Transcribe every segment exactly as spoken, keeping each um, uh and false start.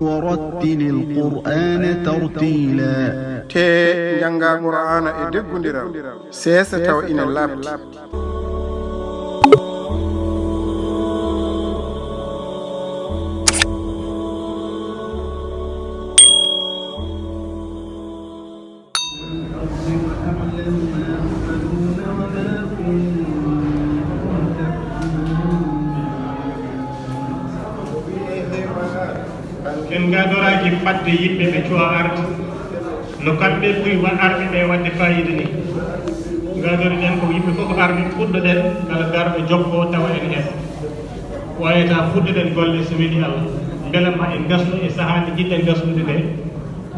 ورتل القرآن ترتيلا. Te njannga Qur'aana e deggundiral, seesa tawa ina laaɓti. En ngaadoraaki fadde yimɓe ɓe cuwa arde, no kamɓe ɓuri wa-, arɓe ɓe waɗde faayiida ni. Ngaadoriɗen ko yimɓe fof arɓe, puɗɗoɗen kala garɗo jokko tawa en heen. Wayata puɗɗoɗen golle so weli Allah, mbela ma en ngasnu e sahaaji jiɗɗen gasnude nde,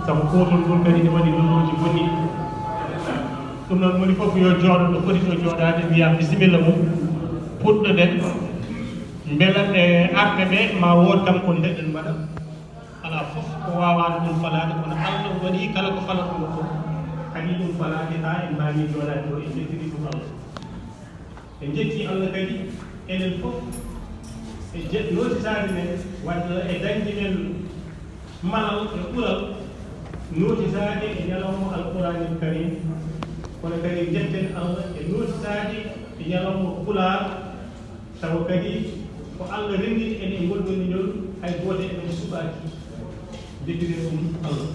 sabu kootol ngol kadi ne waɗi lolooji bonni. Ɗum noon, moni fof yo jooɗo ɗo foti ɗo jooɗaade, wiya bisimilla mum, puɗɗoɗen, mbela e arɓe ɓe ma wood kam ko ndeɗen mbaɗa. Alaa fof ko waawaano ɗum falaade, kono Allah waɗi kala ko falatnoo ko, haɗi ɗum falaade haa en mbaawi jooɗaade ɗo, en njettiri ɗum Allah. En njetti Allah kadi, enen fof, e je-, nootitaade men, walla e dañde men malal e ɓural, nootitaade e ñalawma Alquraanil Kariim, kono kadi njetten Allah e nootitaade e ñalawma Pulaar, tawa kadi ko Allah renndini en e ngol ɗoo leñol, hay gooto e men suɓaaki. Njettiren ɗum Allah.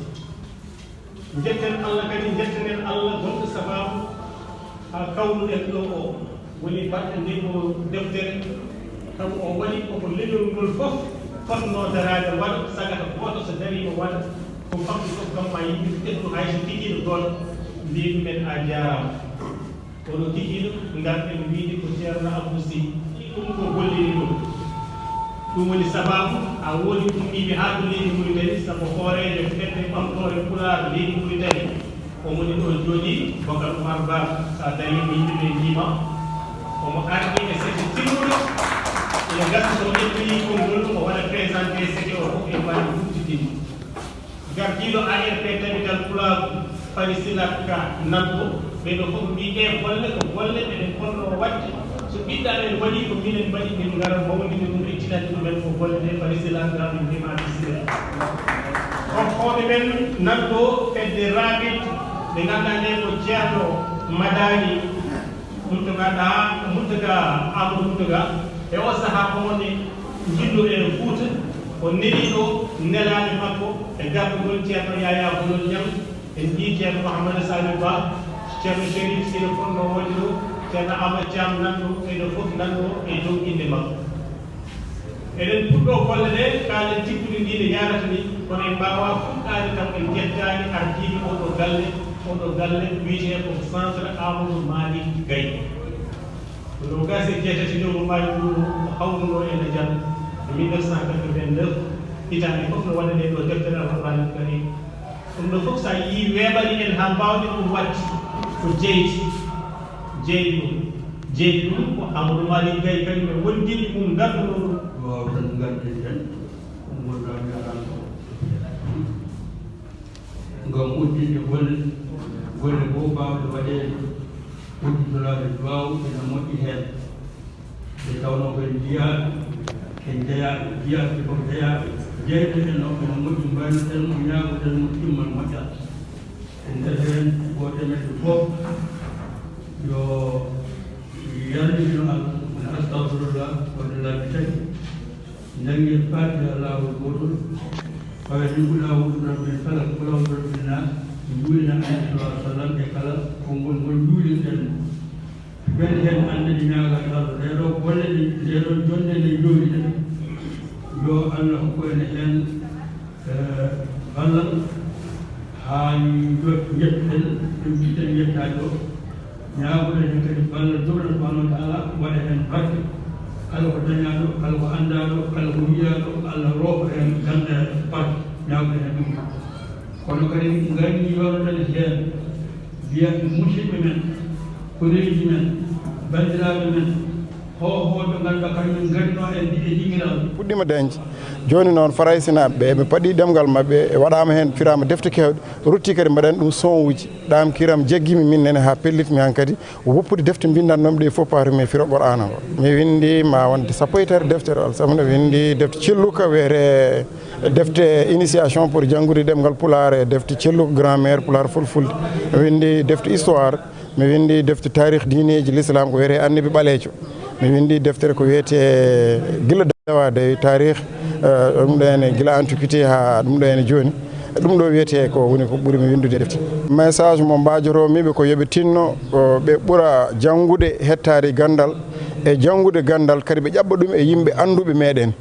Njetten Allah kadi, njettenen Allah gonɗo sabaabu haa kawruɗen ɗo o. Woni baɗɗo nde ko deftere, taw o waɗi koko leñol ngol fof fotnoo daraade waɗa, sagata gooto so darii o waɗa, ko famɗi fof kam ma yimɓe ɓe ƴettu hay so kikiiɗe gooto, mbiya ɗumen a jaaraama. Kono kikiiɗo, ngarɗen wiide ko Ceerno Abdou Sy. Ɗum ko gollini ɗum. Ɗum woni sabaabu a woodi ummiiɓe haa to leydi Mauritanie, sabu hooreejo fedde ɓamtoore Pulaar leydi Mauritanie. Omo woni ɗo jooɗii, Bocar Oumar Ba, so a darii ko yimɓe ɓe njiima. Omo ardi e sete timmuɗo. Ina gasa so ƴettiri konngol, o waɗa présenté sete o fof e mbaɗi huɓtitini. Gardiiɗo A R P Tabital Pulaagu, Fari Silak Ka nanɗo, ɓee ɗoo fof mbii ɗee golle ko golle ɗe ɗen potnoo waɗde. So ɓiɗɗo amen waɗii ko minen mbaɗi, min ngara mawndina ɗum, eccinande ɗumen ko golle ɗe Fari Silak Ka min mbiima bisimilla. Hokkooɓe men nanɗo fedde Rabit, ɓe ngannduɗaa nde ko Ceerno Madani, Muntaga ɗa, Muntaga, Amadou Muntaga, e o sahaa omo ne njillu e Fuuta, o neli ɗo nelaaɓe makko e garɗo ngol Ceerno Yaya Bolol Ñaŋ, en njii Ceerno Mouhamadou Saliou Ba, Ceerno Chérif Sino Fonno woni ɗo, Ceerno Amadou Thiam nanɗo, ɓee ɗoo fof nanɗo e dow innde makko. Eɗen puɗɗoo golle ɗe, kaalen tikkude ndi nde yahrata ni, kono en mbaawaa fuɗɗaade taw en njettaani ardiiɓe oo ɗoo galle, oo ɗoo galle wiyetee ko Centre Amadou Malick Gaye. Ko noogaas e jeetati lewru maayo nduɗo o hawrunoo e lajal mille neuf cent quatre-vingt-neuf, hitaande fof no waɗa ɗee ɗoo deftere Alqur'aanil Kariim. Ɗum ɗoo fof, so a yii weeɓani en haa mbaawɗen ɗum waɗde, ko jeyti, jeyi ɗum. Jeyi ɗum ko Amadou Malick Gaye kañum e wondiiɓe mum ngarduno ɗum. Waaw, tan ngarden tan, ko ngonɗaa mbiyaɗaa ko. Ngam udditde golle, golle fof baawɗe waɗeede, udditoraade duwaaw ina moƴƴi heen. Nde tawnoo ko en jiyaaɓe, en jeyaaɓe, jiyaaɓe ko jeyaaɓe, jeyɓe en o, ene moƴƴi, mbaynoɗen mo, ñaagoɗen mo, timmal moƴƴal. E nder heen, gooto e men fof yo yarlino Allah, wona astagfirullah, waɗde laabi tati. Njanngen Faatiha laawol gootol, fawa ni Qul a'udhu bi rabbil falaq, Qul a'udhu bi rabbin nas, njuulina Annabi sallallahu alaihi wasallam e kala konngol ngol njuulirɗen mo. Ɓen heen anndani ñaagal Allah, ɗee ɗoo golle ɗe, ɗee ɗoo jonde ɗe njooɗiɗen. Yo Allah hokku en heen, eh, ballal, haa njo-, njetten, ɗum yettaade ɗo. Ñaagoɗen heen kadi ballal Joomiraaɗo Subhaanahu wa Taala waɗa heen barke. Kala ko dañaaɗo, kala ko anndaaɗo, kala ko wiyaaɗo, Allah roofa heen gannde barke. Ñaagoɗen heen ɗum. Kono kadi ngannji yooɗoɗen heen, mbiya musidɓe men, koreeji men, banndiraaɓe men, Hohooɓe ɓe ngannduɗaa kañum en ngarino en ɗiɗe yimiraɓe. Puɗɗiima dañde. Jooni noon, Faraysinaaɓe ɓe, ɓe paɗi ɗemngal maɓɓe, e waɗaama heen, firaama defte keewɗe, ruttii kadi mbaɗani ɗum sonwuuji. Ɗaam kiram jaggiimi min nene haa pellitmi hankadi woppude defte mbinndatnoomi ɗe fof, paatumi e firo Qur'aana ngo. Mi winndi ma wonde sappo e tati deftere, alsaabu no winndi defte celluka wiyetee defte initiation pour janngude ɗemngal Pulaar e defte celluka grammaire Pulaar Fulfulde. Mi winndi defte histoire, mi winndi defte taarih diineeji l'islam ko wiyetee Annabi Ɓaleejo. Mi winndi deftere ko wiyetee gila dawaade e taarih, eh, ɗum ɗo ene gila antiquité haa ɗum ɗo ene jooni. Ɗum ɗo wiyetee ko woni ko ɓuri mi winndude e defte. Message mo mbaajotoomi ɓe ko yo ɓe tinno, o, ɓe ɓura janngude hettaade ganndal e janngude ganndal kadi ɓe ƴaɓɓa ɗum e yimɓe annduɓe meɗen.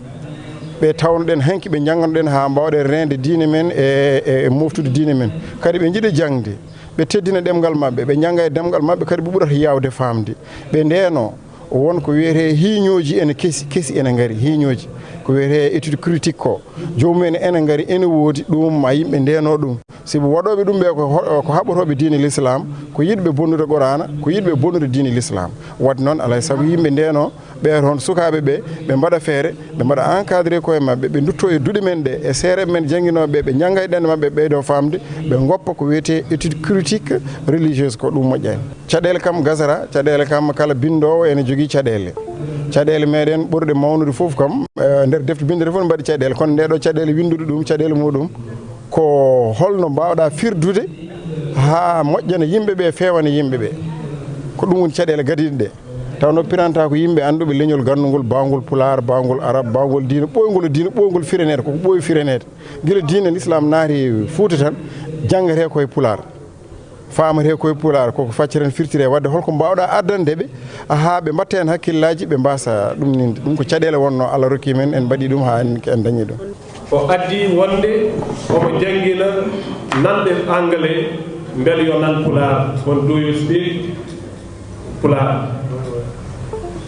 Ɓe tawnoɗen hanki ɓe njannganoɗen haa mbaawɗen reende diine men e, e, e moftude diine men. Kadi ɓe njiɗa jaŋde, ɓe teddina ɗemngal maɓɓe, ɓe njannga e ɗemngal maɓɓe kadi ɓe ɓurata yaawde faamde. Ɓe ndeenoo won ko wiyetee hiiñooji ene kesi, kesi ene ngari, hiiñooji. Ko wiyetee étude critique ko. Joomum en ene ngari, ene woodi, ɗum ma yimɓe ndeenoo ɗum. Sibu waɗooɓe ɗum ɓe ko ho-, ko haɓotooɓe diine l'islam, ko yiɗɓe bonnude Qur'aana, ko yiɗɓe bonnude diine l'islam. Waɗde noon, alaa e sago yimɓe ndeenoo, ɓe toon sukaaɓe ɓe, ɓe mbaɗa feere, ɓe mbaɗa encadré koye maɓɓe, ɓe ndutto e duɗe men ɗe, e seereɓe men jannginooɓe ɓe, ɓe njannga e ɗemɗe maɓɓe, ɓeydo faamde, ɓe ngoppa ko wiyetee étude critique religieuse, ko ɗum moƴƴani. Caɗeele kam gasata, caɗeele kam kala binndoowo ene jogii caɗeele. Caɗeele meɗen ɓurɗe mawnude fof kam, eh, nder defte binndereeɗe fof ne mbaɗi caɗeele, kono nde ɗo caɗeele winndude ɗum, caɗeele muɗum, ko holno mbaawɗaa firdude haa moƴƴana yimɓe ɓe, feewana yimɓe ɓe. Ko ɗum woni caɗeele gadiiɗe ɗe. Tawnoo piranta ko yimɓe annduɓe leñol ganndungol, baawngol Pulaar, baawngol Arab, baawngol diine, ɓooyngol e diine, ɓooyngol fireneede, koko ɓooyi fireneede. Gila diine l'islam naati Fuuta tan, janngetee ko e Pulaar. Faametee ko e Pulaar, koko faccaten firtire. Waɗde holko mbaawɗaa addande ɓe, haa ɓe mbatta heen hakkillaaji, ɓe mbaasa ɗum ninde. Ɗum ko caɗeele wonnoo, Allah rokki men, en mbaɗii ɗum haa en, en dañii ɗum. O addi wonde omo janngina nanɓe anglais mbele yo nan Pulaar, kon do you speak Pulaar.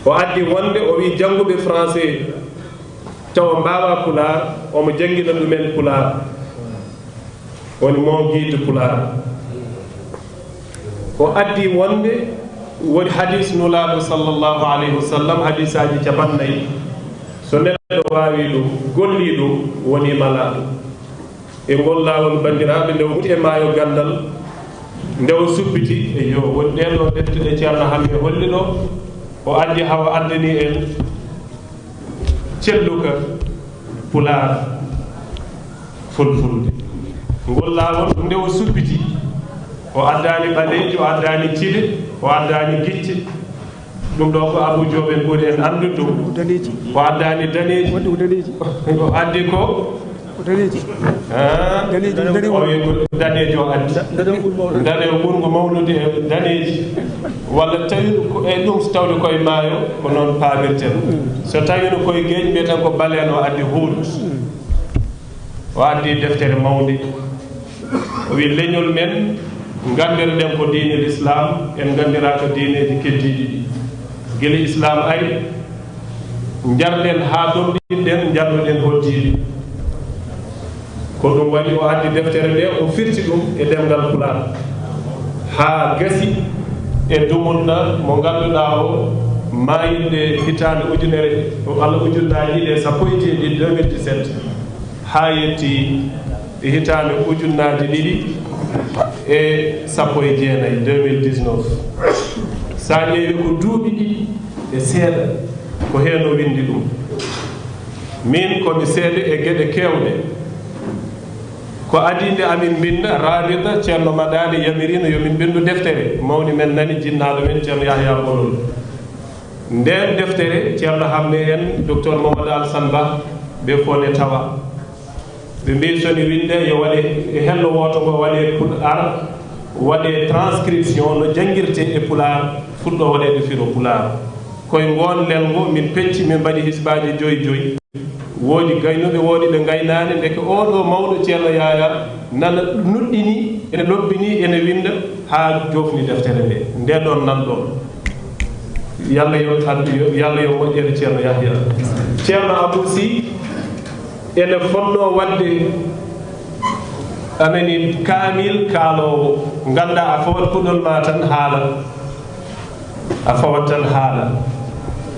O addi wonde o wi jannguɓe français tawa mbaawa Pulaar, omo janngina ɗumen Pulaar. Woni mon guide Pulaar. O addi wonde woni hadis Nulaaɗo sallallahu alayhi wa sallam, hadisaaji capannay. So neɗɗo waawi ɗum, golli ɗum, woni malaaɗo. E ngol laawol, banndiraaɓe, nde o muti e maayo ganndal, nde o suppiti, e yo woni ɗeen ɗo defte ɗe Ceerno Hammee holli ɗo, o addi haa o addani en celluka Pulaar Fulfulde. Ngol laawol, nde o suppiti, o addaani ɓaleeji, o addaani cide, o addaani gicce. Ɗum ɗo ko Abuu Joob en ɓuri en anndude ɗum. Ko daneeji. O addaani daneeji. Wonde ko daneeji. O addi ko? Ko daneeji. Ah. Daneeji, daneeji. O wi ko daneejo o addi. Da-, daneejo ɓuri mawɗo. Daneejo ɓurngo mawnude e daneeji. Walla tawi ko e ɗum, so tawde koye maayo, ko noon paamirten. Mm. So tawino koye geeƴi, mbiyeten ko baleeno addi huuɗo. Mm. O addi deftere mawnde. O wi, leñol men, nganndirɗen ko diine l'islam, en nganndiraa ko diineeji keddiiɗi ɗi. Gila islam ari, njarɗen haa domɗinɗen, njarnuɗen hoddiiɗi. Ko ɗum waɗi o addi deftere nde, o firti ɗum e ɗemngal Pulaar. Haa gasi e dumunna mo ngannduɗaa o, maayinde hitaande ujunere, walla ujunnaaji ɗiɗi e sappo e jeeɗiɗi, deux mille dix-sept. Haa yetti e hitaande ujunnaaji ɗiɗi e sappo e jeenayi, deux mille dix-neuf. So a ƴeewi ko duuɓi ɗiɗi e seeɗa, ko heen o winndi ɗum. Min ko mi seede e geɗe keewɗe. Ko adii nde amin mbinnda, Raabita, Ceerno Maɗaali yamirino yo min mbinndu deftere, mawni men nani, jinnaaɗo men Ceerno Yahya Bolol. Ndeen deftere, Ceerno Hammee en, Docteur Mamadou Alassane Ba, ɓe fof ne tawa. Ɓe mbiyi so ne winndee yo waɗe e hello wooto ngo, waɗe Pulaar, waɗe transcription no janngirtee e Pulaar, fuɗɗoo waɗeede firo Pulaar. Koye ngoon lelngo min pecci, min mbaɗi hisbaaji joy joy. Woodi gaynuɓe, woodi ɓe ngaynaani, ndeke oo ɗoo mawɗo Ceerno Yahya nana nuɗɗini, ene lobbini, ene winnda haa joofni deftere nde. Nde ɗoon nan ɗoon. Yalla yo, yo, Yalla yo moƴƴere Ceerno Yahya. Ceerno Abuu Sih ene fotnoo waɗde anani kaamil kaaloowo, nganndaa a fawat puɗol ma tan haala. A fawat tan haala.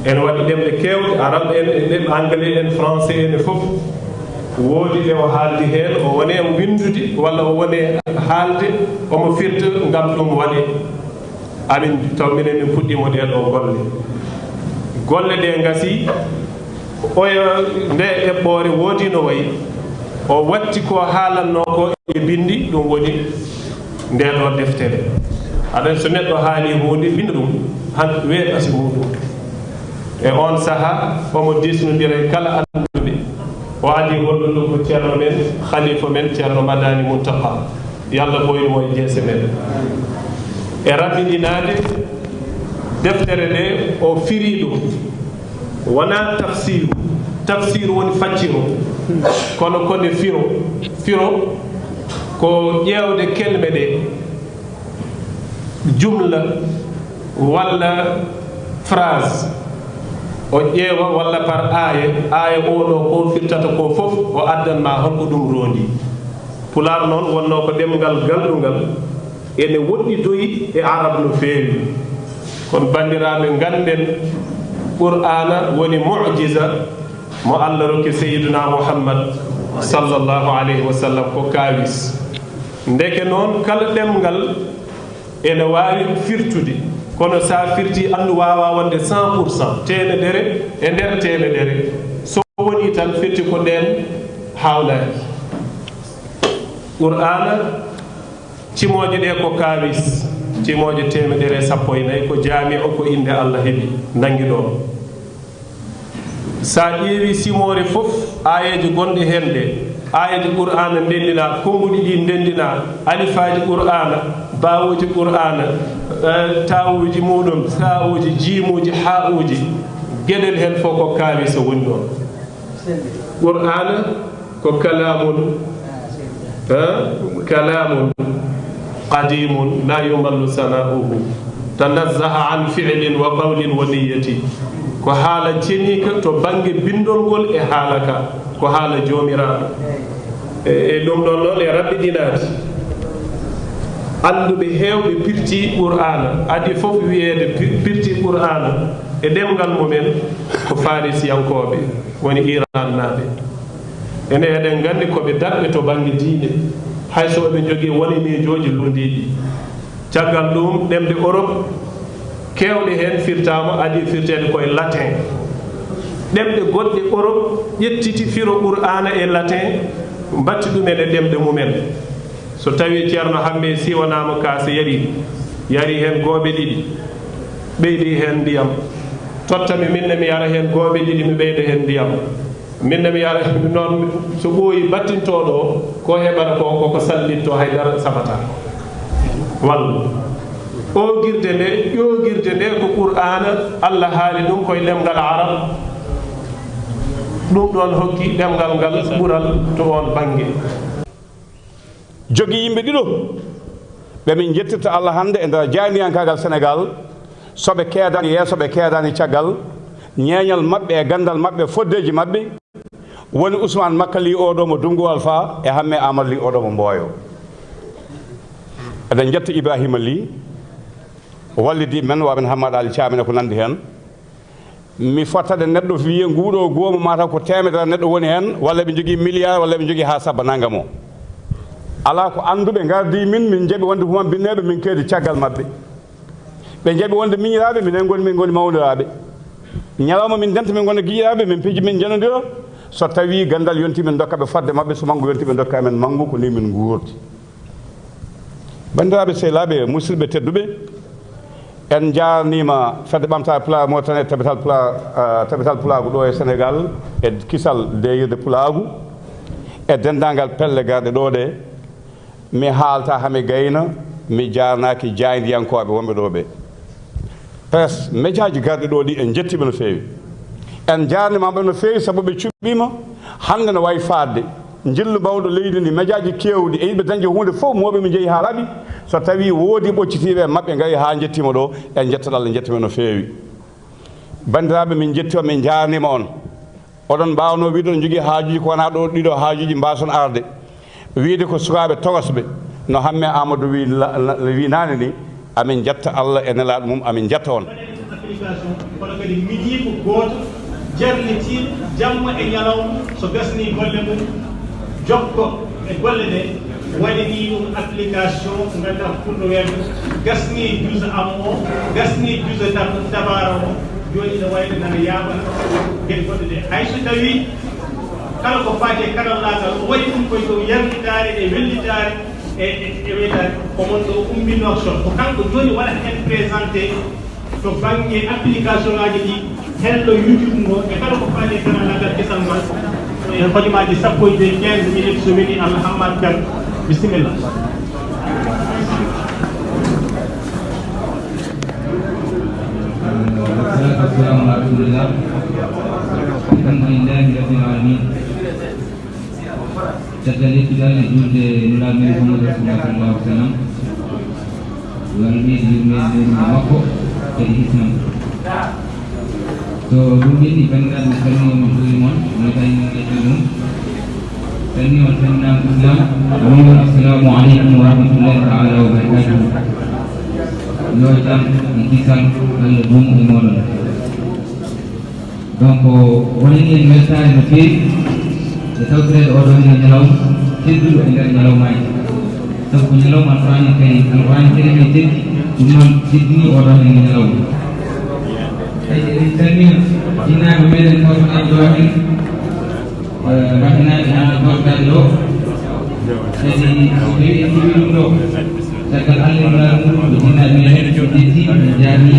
Ene waɗi ɗemɗe keewɗe, Arab en, e ɗemɗe Anglais en, Français en e fof. Woodi ɗe o haaldi heen, o woni e winndude walla o woni e haalde, omo firta ngam ɗum waɗe. Amin taw minen min puɗɗiima ɗee ɗoo golle. Golle ɗee ngasii, oya nde eɓɓoore woodi no wayi, o watti ko haalannoo ko e binndi, ɗum woni ndee ɗoo deftere. Aɗa so neɗɗo haali huunde, winnda ɗum, han weeɓa si muuɗum. E oon sahaa, omo diisnondira e kala annduɓe. O adii hollude ko ceerno men, khalifa men, ceerno Madani Muntaka. Yo Allah ɓooynu mo e jeese men. E raɓɓiɗinaade deftere nde o firii ɗum. Wonaa tafsiru. Tafsiru woni facciro. Kono ko nde firo. Firo ko ƴeewde kelme ɗe. Jumla walla phrase, o ƴeewa walla par aaya, aaya oo ɗoo ko firtata ko fof, o addan ma holko ɗum roondi. Pulaar noon wonnoo ko ɗemngal galɗungal, ene woɗɗidoyi e Arab no feewi. Kono banndiraaɓe, ngannden Qur'aana woni mu'jiza mo Allah rokki Sayyiduna Muhammad sallallahu alayhi wa sallam ko kaawis. Ndeke noon kala ɗemngal ene waawi firtude, kono so a firti anndu waawaa wonde cent pour cent, teemedere e nder teemedere. So woni tan firti ko ndeen haawnaaki. Qur'aana, cimooje ɗe ko kaawis, cimooje teemedere e sappo e nayi ko jaami'u, ko innde Allah heɓi, nanngi ɗo. So a ƴeewi simoore fof, aayeeje gonɗe heen ɗe, aayeeje Qur'aana ndenndinaa, konnguɗi ɗi ndenndinaa, alifaaji Qur'aana, baawooji Qur'aana, eh, taawuuji muuɗum, saa'uuji, jiimuuji, haa'uuji, geɗel heen fof ko kaawis woni ɗoon. Qur'aana ko kalaamun, eh, kalaamun qadiimun laa yumallu sanaa'uhu, tanazzaha an fi'lin wa qawlin wa niyyati. Ko haala ceniika to bannge binndol ngol e haala ka, ko haala Joomiraaɗo. E, e ɗum ɗoon noon e raɓɓiɗinaade. Annduɓe heewɓe pirti Qur'aana, adii fof wiyeede pir-, pirti Qur'aana e ɗemngal mumen ko Farisiyankooɓe, woni Iran naaɓe. Ene eɗen nganndi ko ɓe darɓe to bannge diine, hay so ɓe njogii wone miijooji lunndiiɗi. Caggal ɗum, ɗemɗe Europe keewɗe heen firtaama, adii firteede ko e latin. Ɗemɗe goɗɗe Europe ƴettiti firo Qur'aana e latin, mbatti ɗumen e ɗemɗe mumen. So tawii Ceerno Hammee siiwanaama kaas, yari, yari heen gooɓe ɗiɗi, ɓeydi heen ndiyam, totta mi, min ne mi yara heen gooɓe ɗiɗi, mi ɓeyda heen ndiyam. Min ne mi yara noon, so ɓooyi battintooɗo o, ko heɓata ko, koko sallitto, hay dara saɓata. Walla oogirde nde, ƴoogirde nde ko Qur'aana, Allah haali ɗum koye ɗemngal Arab. Ɗum ɗoon hokki ɗemngal ngal ɓural to oon bannge. Jogii yimɓe ɗiɗo ɓe min njettirta Allah hannde e nder jaayndiyankaagal Senegaal, so ɓe keedaani yeeso, ɓe keedaani caggal, ñeeñal maɓɓe e ganndal maɓɓe, foddeeji maɓɓe, woni Usmaan Makka Lih oo ɗo mo Dunngu Alfaa e Hammee Aamadu Lih oo ɗo mo Mbooyo. Eɗen njetta Ibraahiima Lih, wallidi men, wa men Hammaad Ali Caam en e ko nanndi heen. Mi fottade neɗɗo wiye nguuɗo goomu mataw ko teemedere neɗɗo woni heen, walla ɓe njogii milliard, walla ɓe njogii haa sabba nanngam o. Alaa ko annduɓe ngardi min, min njaɓi wonde huma binneeɓe, min keedi caggal maɓɓe. Ɓe njaɓi wonde miñiraaɓe, minen ngoni, min ngoni mawniraaɓe. Ñalawma min ndenta, min ngona giƴiraaɓe, min piji, min njanodira. So tawii ganndal yonti, min ndokka ɓe fodde maɓɓe, so manngu yonti, ɓe ndokka men manngu, ko ni min nguurdi. Banndiraaɓe sehilaaɓe, musidɓe tedduɓe, en njaarniima Fedde Ɓamtaare Pulaar Mauritanie e Tabital Pulaar, eh, Tabital Pulaagu ɗo e Senegaal, e kisal deyirde Pulaagu, e denndaangal pelle garɗe ɗo ɗe. Mi haalta haa mi gayna, mi jaarnaaki jaayndiyankooɓe wonɓe ɗo ɓe. Presse, mejaaji garɗi ɗo ɗi, en njettii ɓe no feewi. En njaarniima ɓe no feewi sabu ɓe cuɓiima. Hannde no wayi faaɗde njillu mawɗo leydi ndi, mejaaji keewɗi e yiɗɓe dañde huunde fof, mooɓe mi njehi haa laaɓi. So tawii woodii ɓoccitiiɓe e maɓɓe ngari haa njettiima ɗo, en njettat Allah, njettiima no feewi. Banndiraaɓe, min njettii on, min njaarniima on. Oɗon mbaawnoo wiide oɗon njogii haajuuji ko wonaa ɗo ɗiɗo haajuuji mbaason arde. Wiide ko sukaaɓe tokosɓe, no Hammee Aamadu wii la-, la-, wii naane ni, amin njetta Allah e nelaaɗo mum, amin njetta on. Kono kadi miñiiko gooto jarlitiiɗo jamma e ñalawma, so gasnii golle mum, jokko e golle ɗe, waɗanii ɗum application, nganndaa ko ɓurɗo weeɓde, gasnii juusa am o, gasnii juusa tab-, tabaara o, jooni ina wayno nana yaaɓana geɗe goɗɗe ɗe. Hay so tawii kala ko faati e karallaagal, o waɗi ɗum koye dow yarlitaare e wellitaare e, e, e weytaare, ko mon ɗo umminoo so, ko kanko jooni waɗata en présenté to bannge application ŋaaji ɗi, hello YouTube ngo, e kala ko faati e karallaagal kesal ngal. E hojomaaji sappo e joy, quinze minutes, so weli Allah. Hammad Kane, bisimilla. Wassalatu wassalamu ala rasulillah. Alhamdulillahi rabbil alamin. Caggal yettude Allah e juulde Nulaaɗo men Muhammadu Rasulullah sallallahu alaihi wasallam, yo Allah ɓeydu yurmeende e makko kadi hisnan. So ɗum ɓenni, banndiraaɓe, mi salmini on, mi juurima on, mi tawi on e mum. Salmini on salminaango Islam. Amin. Assalamu aleykum wa rahmatullahi taala wa barakatuhu. Yo jam e kisal Allah duumu e mooɗon. Donc, wonani en weltaare no feewi e tawtoreede oo ɗoo hannde ñalawma tedduɗo e nder ñalawmaaji. Sabu ko ñalawma Alqur'aana Kariim, Alqur'aana Kariim e teddi, ɗum noon teddini oo ɗoo hannde ñalawma. Eyi, eɗen calmina jinnaaɓe meɗen tawtoreeɓe ɗoo hannde, eh, mbaɗanaaɓe hannde tawtoreede ɗoo. Kadi so tawii en keɓii ɗum ɗoo, caggal Allah e Nulaaɗo mum, ko jinnaaɓe meɗen, ɓe njetti, ɓe njaarni,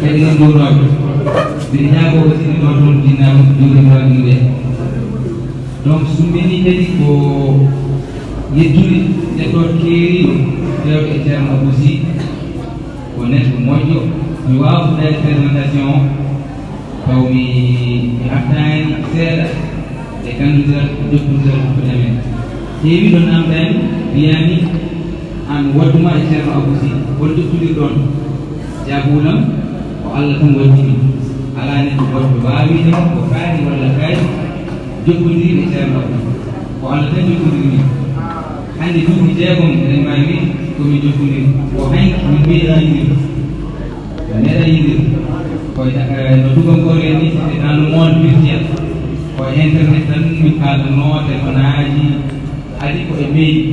kadi eɗen nduwnoo ɓe. Mbiɗa ñaagoo aussi nde ɗoo toon jinnaaɓe, juuɗe Nulaaɗo mum ɓe. Donc, so ɗum ɓenni kadi ko yettude neɗɗo keeriiɗo, feewde e Ceerno Abou Sy, ko neɗɗo moƴƴo, mi waawaa waɗde présentation o, taw mi, mi artaani seeɗa e ganndiral, jokkondiral hakkunde amen. Heewi ɗo naamndaani, mbiyaani, aan waɗdu ma e Ceerno Abou Sy, hol jokkondirɗon? Jaabuwol am, ko Allah tan waɗdi min. Alaa neɗɗo goɗɗo waawiiɗo ko kaari walla kaari jokkondiri e Ceerno Abou. Ko Allah tan jokkondiri min. Hannde duuɓi jeegom eɗen mbaawi wiide ko min jokkondiri. Ko hanki min meeɗi yindirde. Min meeɗa yindirde. Ko e, eh, no tubankooɓe en ni, c'est dans le monde virtuel. Ko e internet tan min kaaldanoo, téléphone aaji, adi ko e mairie.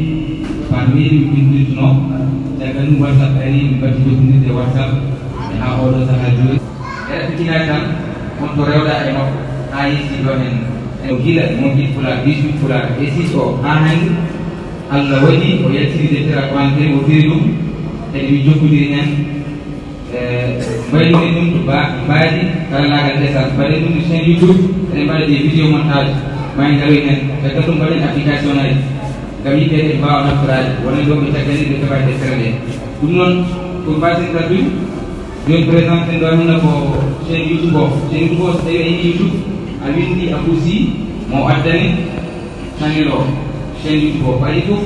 Par mairie min binndintunoo. Caggal ɗum WhatsApp ari, min mbaɗti jokkondirde e WhatsApp. E haa oo ɗoo sahaa jooni. E raɓɓitinaade tan, on to rewɗaa e makko, haa yeetii ɗoo heen. E gila, mo Guide Pulaar, dix-huit Pulaar, e six o, haa hannde, Allah waɗi o yaltini deftere Alqur'aana Kariim, o firi ɗum, kadi min njokkondiri heen. E, mbayluɗen ɗum to ba-, mbaadi karallaagal kesal, mbaɗen ɗum e chaîne YouTube, eɗen mbaɗa des vidéo montage, maa en ngaroy heen. Caggal ɗum, mbaɗen application ŋaaji, ngam yimɓe ɓe mbaawa naftoraade, wonande ɗo ɓe caggal nde ɓe keɓaani deftere nde. Ɗum noon, ko mbaɗten kaldude. Jooni, présenté ɗo hannde ko chaîne YouTube o. Chaîne YouTube o, so tawii a yiɗi YouTube, a winndi Abou Sy, mo addane channel o, chaîne YouTube o. Ko adii fof,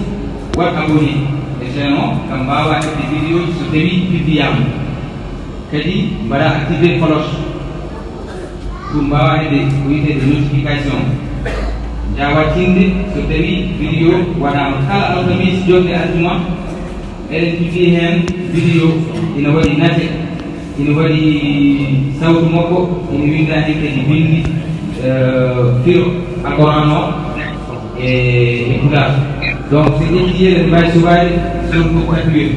waɗ abonné e chaîne o, ngam mbaawaa heɓde vidéo ji so tawii publiyaama. Kadi mbaɗa activé cloche, pour mbaawaa heɓde ko wiyetee notification. Njaawaa tinde so tawii vidéo waɗaama. Kala alkamiisa, jokde aljuma, eɗen jogii heen vidéo ina waɗi nate, ina waɗi sawtu makko, ina winndaa heen kadi binndi, eh, firo Alqur'aana o e, e Pulaar. Donc, so ƴetti yeru, eɗen mbaawi suɓaade sawtu makko takbir.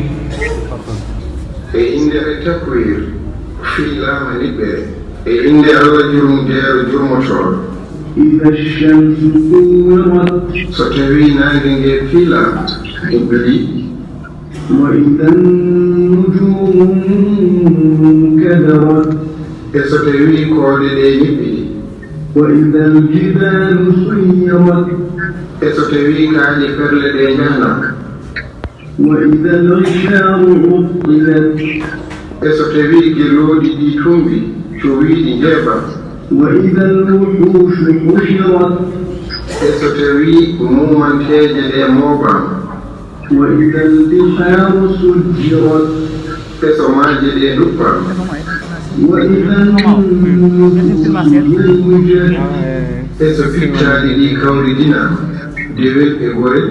E innde Takbir, fiilaama niɓɓere. E innde Allah jurmdeero jurmotooɗo. إذا الشمس كورت. So tawii naange nge fiilaama, ɓuuɓri. وإذا النجوم انكدرت. E so tawii koode ɗe ñiɓɓiɗi. وإذا الجبال سيرت. E so tawii kaaƴe perle ɗe njahnaama. وإذا العشار عطلت. E so tawii gelooɗi ɗi tummbi, cowiiɗi njeeɓaama. وإذا الوحوش حشرت. E so tawii muumanteeje ɗe mooɓaama. وإذا البحار سجرت. E so maaje ɗe nduppaama. وإذا النفوس زوجت. E so pittaaɗi ɗi kawridinaama, dewel e gorel.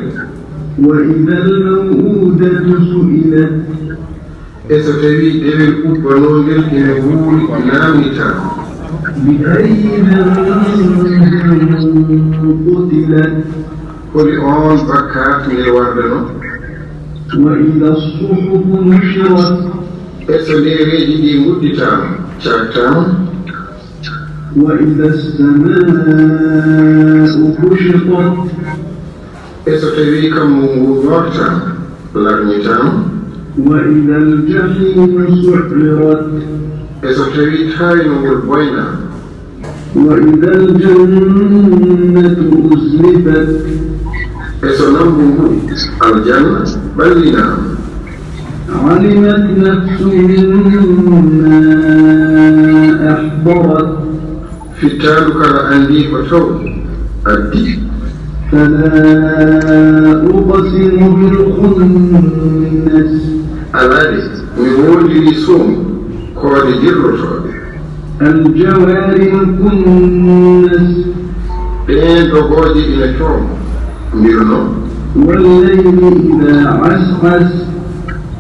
وإذا الموءودة سئلت. E so tawii ɗewel ubbanoongel ina wuuri, naamnditaa. بأي ذنب قتلت. Holi oon bakkaat ngel wardanoo? وإذا الصحف نشرت. E so ndeereeji ɗi ngudditaama, caaktaama? وإذا السماء كشطت. E so tawii kammu ngu ñoortaama, larñitaama? وإذا الجحيم سعرت. E so tawii taaynoo ngol boynaama? وإذا الجنة أزلفت. E so nammbu ngu aljanna ɓallinaama? علمت نفس ما أحضرت. Fittaandu kala anndii ko taw addi. فلا أقسم بالخنس. Alaa de, mi woondirii soomo koode jirlotooɗe. الجوار الكنس. Ɗeen dogooje ina cooma, mbirnoo. والليل إذا عسعس.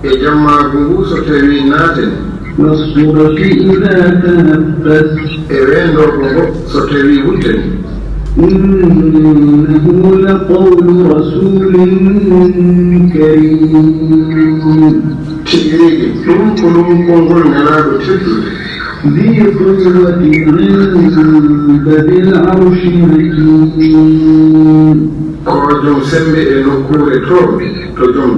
E jammaagu ngu so tawii naatani. والصبح إذا تنفس. E weendorgo ngo so tawii wuddani. إنه لقول رسول كريم. Tigi rigi, ɗum ko ɗum konngol nelaaɗo teddude. ذي قوة عند ذي العرش مكين. Ko joom semmbe e nokkuure toowde to joom.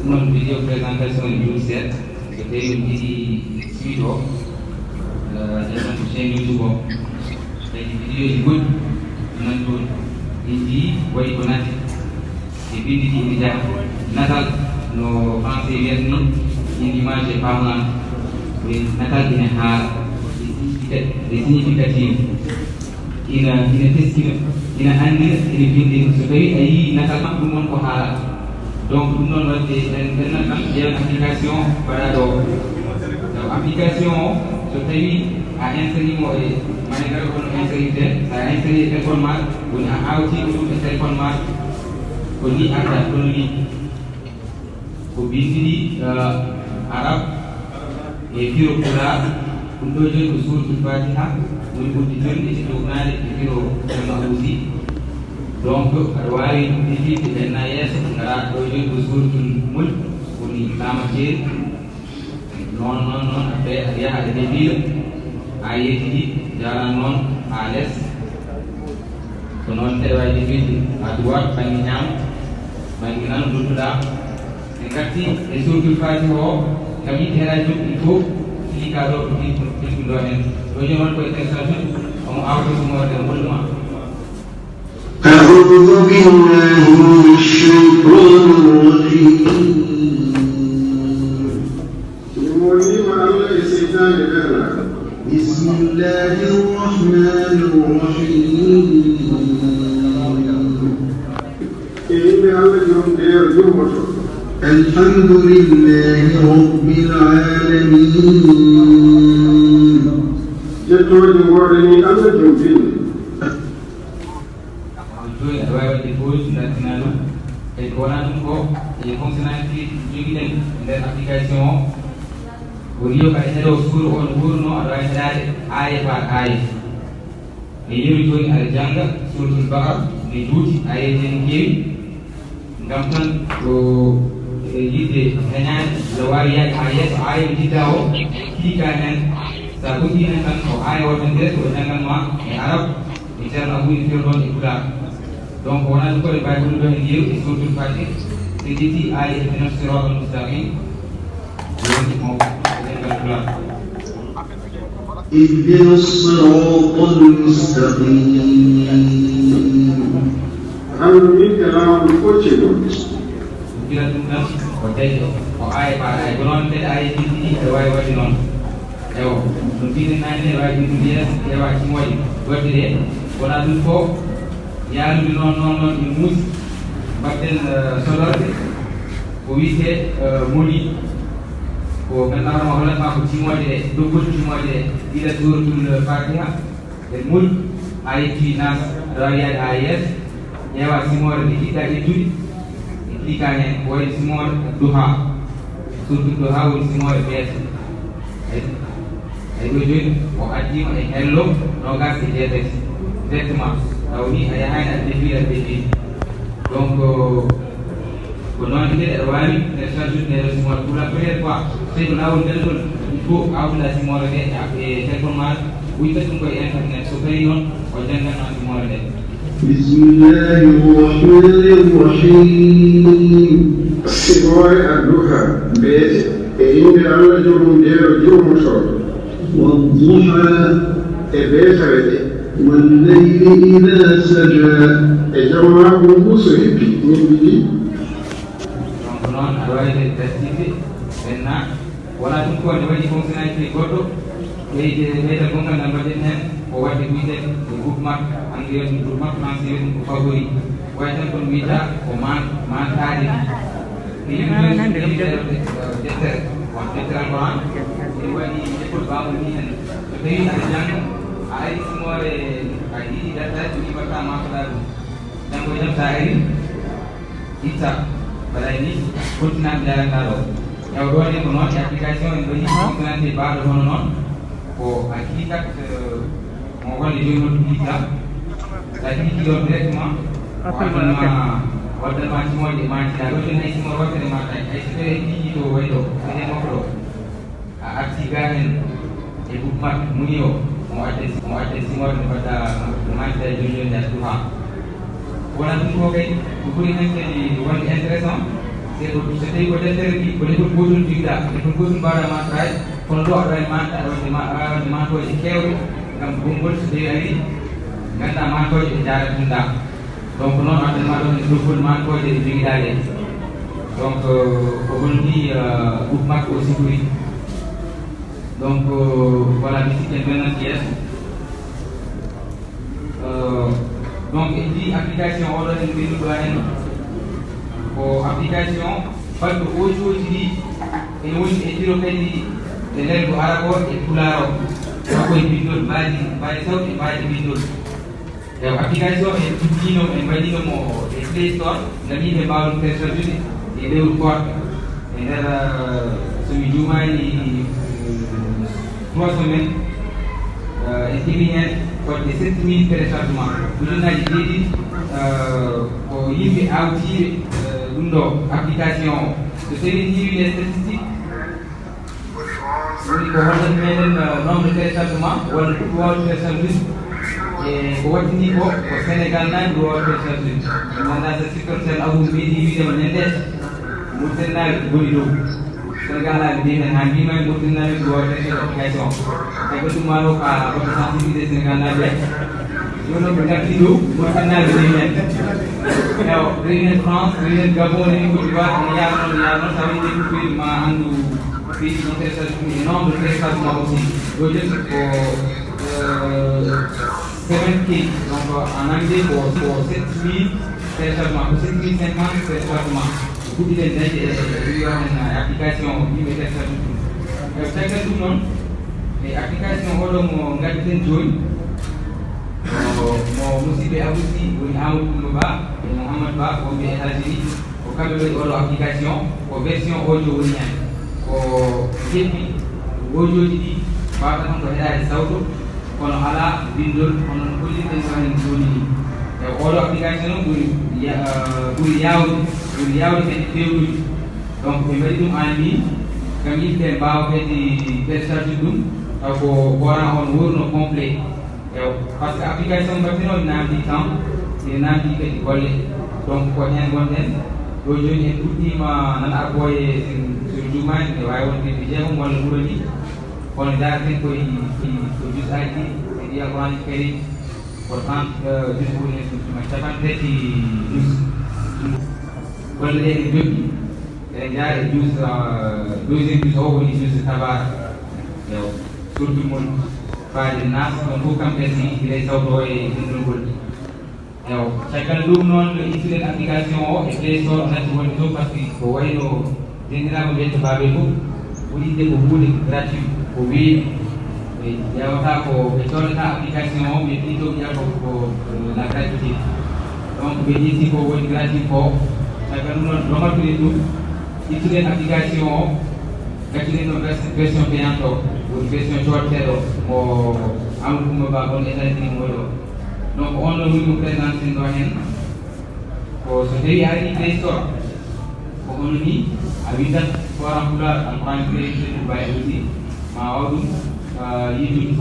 Ɗum noon, vidéo présentation e juuti seeɗa. So tawii on njiɗi suite o, eh, ƴettan ko chaîne YouTube o. Kadi vidéo ji goɗɗi nan toon. Indi wayi ko natti. E binndi ɗi ene njaha. Natal no français wiyata ni, une image est parlante. Ko natal ene haala. E significa-, e significatif. Ina, ina teskina, ina anndina, ina binndina. So tawii a yii natal kam, ɗum won ko haalata. Donc, ɗum noon waɗde en, en nan kam ƴeewen application mbaɗaaɗo o. Donc, application o, so tawii a inséré mo e, mane kala kono inséré, so a inséré e téléphone ma, woni a hawti ko ɗum e téléphone ma, ko ni arta, kono ni. Ko binndi ɗi, eh, arab e firo pulaar. Ɗum ɗo jooni ko suuratul Faatiha, woni ɓurdi jooni e jownaade e firo Ceerno Abuusi. Donc, aɗa waawi defilde ɓenna yeeso, ngara ɗo jooni ko suuratul Mulk, woni laamateeri. Noon, noon, noon, après aɗa yaha aɗa defila, haa yettidi, njaran noon haa les. Ko noon kadi waawde wiide, à droite, bannge ñaamo, bannge nano, nduttuɗaa. En ngarti e suuratul Faatiha o, ngam yiɗde heɗaade ɗum, il faut cliquer ɗo, ko cliquer ɗo heen. Ɗo jooni won ko e télécharge, omo awde ko moorde e mboɗo ma. أعوذ بالله من الشيطان الرجيم. Mi molliima Allah e seytaane ɓernaaɗo. بسم الله الرحمن الرحيم. E innde Allah joom deero yurmoto. الحمد لله رب العالمين. Jettooje ngoodanii Allah joom binndi. Jooni aɗa waawi waɗde pause, dartinaa ɗum. Kadi ko wonaa ɗum ko e fonctionnalité jogiɗen nder application o. Woni yo kadi heɗo suura o no wuurno, aɗa waawi heɗaade aaya par aaya. E yeru jooni aɗa jannga Suuratul Baqara, ne juuti, aayeeje ne keewi. Ngam tan ko e yiɗde heñaade, aɗa waawi yaade haa yeeso aaya mo njiɗɗaa o, cliquer heen. So a cliquer heen tan ko aaya wonta nder, ko janngan ma e arab, e Ceerno Abuu ina fira ɗoon e pulaar. Donc, wonaa ɗum ko ɗe mbaawi wonde ɗo e yeru e Suuratul Faatiha, so ƴetti aaya ihdinas siraatal mustaqiim, woni mo e ɗemngal pulaar. اهدنا الصراط المستقيم. Hanndu min e laawol koccel ngol. Gila ɗum tan ko tawi ko aaya par aaya. Ko noon kadi aaya ɗiɗi ɗi aɗa waawi waɗde noon. Ewo, no mbiɗen naane ne, waawi ɗum ɗum yeeso, ƴeewa cimoye goɗɗe ɗe, wonaa ɗum ko Yaarude noon, noon, noon e muusi, mbaɗden, eh, sodorde, ko wiyetee, eh, moni, ko ngannduɗaa hono hollat maa ko timoode ɗe, doggol timoode ɗe, gila Suuratul Faatiha, e Mulk, haa yettii Naas, aɗa waawi yaade haa yeeso, ƴeewaa simoore nde njiɗ-ɗaa ƴettude, e cliquer heen, ko wayno simoore Duhaa. Surtout to haa woni simoore beete. Eyi, eyi, ɗo jooni o addiima e hello noogaas e jeetati directement. Taw ni a yahaani a defii, a defii. Donc, ko noon kadi aɗa waawi télécharge nde ɗo simoore pour la première fois. Tawi ko laawol ngel ɗon, il faut a wona simoore nde e téléphone maa, wuyta ɗum ko e internet. So tawi noon o janngan ma simoore nde. بسم الله الرحمن الرحيم. Simoore Adduha, beete, e innde Allah jom beero jurmotooɗo. والضحى. E beetawe ɗe. والليل إذا سجى. E jamma ngu so hippi, min mbiɗi. Donc noon aɗa waawi dartinde, maintenant. Wonaa ɗum ko nde waɗi fonctionnalité goɗɗo, ɓeyde, ɓeyda gongal ngal mbaɗen heen, ko waɗde ko wiyetee ko bookmark, anglais wiyata ɗum bookmark, français wiyata ɗum ko favori. Wayi tan kono wiyata ko man-, mantaade. Ko yimɓe ɓe nde deftere, won deftere Alquran, ene waɗi école baamu ni heen. So tawii aɗa jannga, a ari simoore, a yiɗi dartaade, ko ni mbaɗta mantoɗaa ɗum. Janngo e jam, so a ari, itta, mbaɗa ni, continue njaranɗaa ɗo. Ƴeew ɗo ne ko noon e application en mbaɗi fonctionnalité baaɗo hono noon. Ko a cliquat, euh, mo wonde jooni noon itta. So a cliquii ɗoon directement, ko addan ma, o addan ma simooje ma njiɗaa. Ɗo jooni hay simoore wootere ma tawi. Hay so tawii a cliquii to wayi ɗo, ko ene makko ɗo. A arti ga heen e bookmark moni o, mo adde, mo adde simoore nde mbaɗɗa, mo mbaɗɗa e jooni jooni e Duhaa. Wonaa ɗum ko kay, ko ɓuri heen kadi wonde intéressant, c'est que so tawii ko deftere ɗi, ko lefol gootol njogiɗaa, lefol gootol mbaawɗaa mantaade, kono ɗo aɗa waawi mantaade, aɗa waɗde ma-, aɗa waɗde mantooje keewɗe, ngam konngol so tawii arii, nganndaa mantooje ɗe njaaratinɗaa. Donc, noon, actuellement, ɗo ne, ɗo foti mantooje ɗe njogiɗaa ɗe. Donc, euh, ko holni, euh, groupe makko o sifori. Donc, euh, voilà, mi sikki en ɗon natti yeeso. Euh, donc, en njii application oɗo en ɓennuɗo heen. Ko application baɗɗo audio ji ɗi ene woni e firo kadi e lelgo arabo e pulaar o. Taw koye binndol, mbaadi, mbaadi sawti e mbaadi binndol. Ewa, application en puɗɗiino, en mbaɗiino mo e Play Store, ngam yimɓe mbaawa ɗum télécharge e lewru koorka. E nder, eh, so mi juumaani, eh, trois semaines, eh, en keɓi heen fodde sept mille téléchargement. Ujunnaaji jeeɗiɗi, eh, ko yimɓe awtiiɓe, eh, ɗum ɗo application o. So tawii en ƴeewi les statistiques, woni ko hollat meɗen, eh, nombre téléchargement, walla ko ɗum waawde télécharge, e ko waɗɗini ko, ko Sénégal naaɓe ɗum waawde télécharge. Mi anndaa so siftor Seen Abou meeɗi wiide ma ñande, Mauritanie naaɓe ngoni dow. Sénégal naaɓe mbiimi heen haa mbiima Mauritanie naaɓe ɗum waawde télécharge application. Hay ko ɗum maa ɗo ka baɗɗo sensibilisé Sénégal naaɓe. Jooni noon ɓe ngarti dow, Mauritanie naaɓe mbiimi heen. Ewa, rewi heen France, rewi heen Gabon, rewi Côte d'Ivoire, ene yaara noon, ene yaara noon, tawa yimɓe ɗum ma anndu. Puis, ɗum télécharge ɗum e nombre téléchargement aussi. Ɗo jooni ko, euh, seven K. Donc, en anglais, ko, ko sept mille téléchargement, ko sept mille cinquante téléchargement. Ko fuɗɗiɗen dañde e, e, wiya heen application yimɓe télécharge ɗum. E caggal ɗum noon, e application oɗo mo ngadduɗen jooni, mo, mo musidɓe Abou Sy, woni Amadou Coumba Ba e Mouhammad Ba, wonɓe États-Unis. Ko kamɓe mbaɗi oɗo application, ko version audio woni heen. Ko jeppi audio ji ɗi mbaawata tan ko heɗaade sawto, kono alaa binndol, hono no kollirɗen ɗo heen jooni ni. E oɗo application noon ɓuri ya-, eh, ɓuri yaawde, ɓuri yaawde kadi feewnude. Donc ɓe mbaɗi ɗum en ligne, ngam yimɓe mbaawa kadi télécharge ɗum, taw ko Coran on wurno complet. Ewa, par ce que application mbaɗten o ina naamndii temps, ina naamndii kadi golle. Donc, ko heen ngonɗen. Ɗo jooni en puɗɗiima nana arboye, so, so juumaani, ene waawi wonde ɓe jeegom walla ɓura ni. Kono ndaarten koye, koye, ko jus aji ɗi, e ɗi Alquraan Karim, ko trente, euh, jus woni heen, ɗum tuma capanɗe tati jus. Golle ɗe ene njoɓɗi. Eɗen njaha e jus, ah, deuxième jus o woni jus Tabara. Ewa, surtout mon faade Nas, ɗon fof kam kadi hiɗen sawto e dendol ngol. Ewo, caggal ɗum noon, no ittuɗen application o e Play Store, natti woni ɗum, par ce que ko wayno denɗiraaɓe mbiyata baabe fof, woni inde ko huunde gratuit, ko weeɓi. Ɓe ƴeewata ko, ɓe coodata application o, mais plutôt ɓe ƴeewa ko, ko, eh, la gratuité. Donc, ɓe ƴetti ko woni gratuit ko, caggal ɗum noon, lomatuɗen ɗum, ittuɗen application o, gaccuɗen ɗo vers-, version payante o, woni version coodteeɗo mo Amadou Coumba Ba, on États-Unis mo woni o. Donc, on ɗo woni mo présenté ɗo heen. Ko so tawi a ari Play Store, ko hono ni a windat Coran Pulaar, Alquran Karim, Seydou Baye aussi, ma a waw ɗum, ah, yiytude.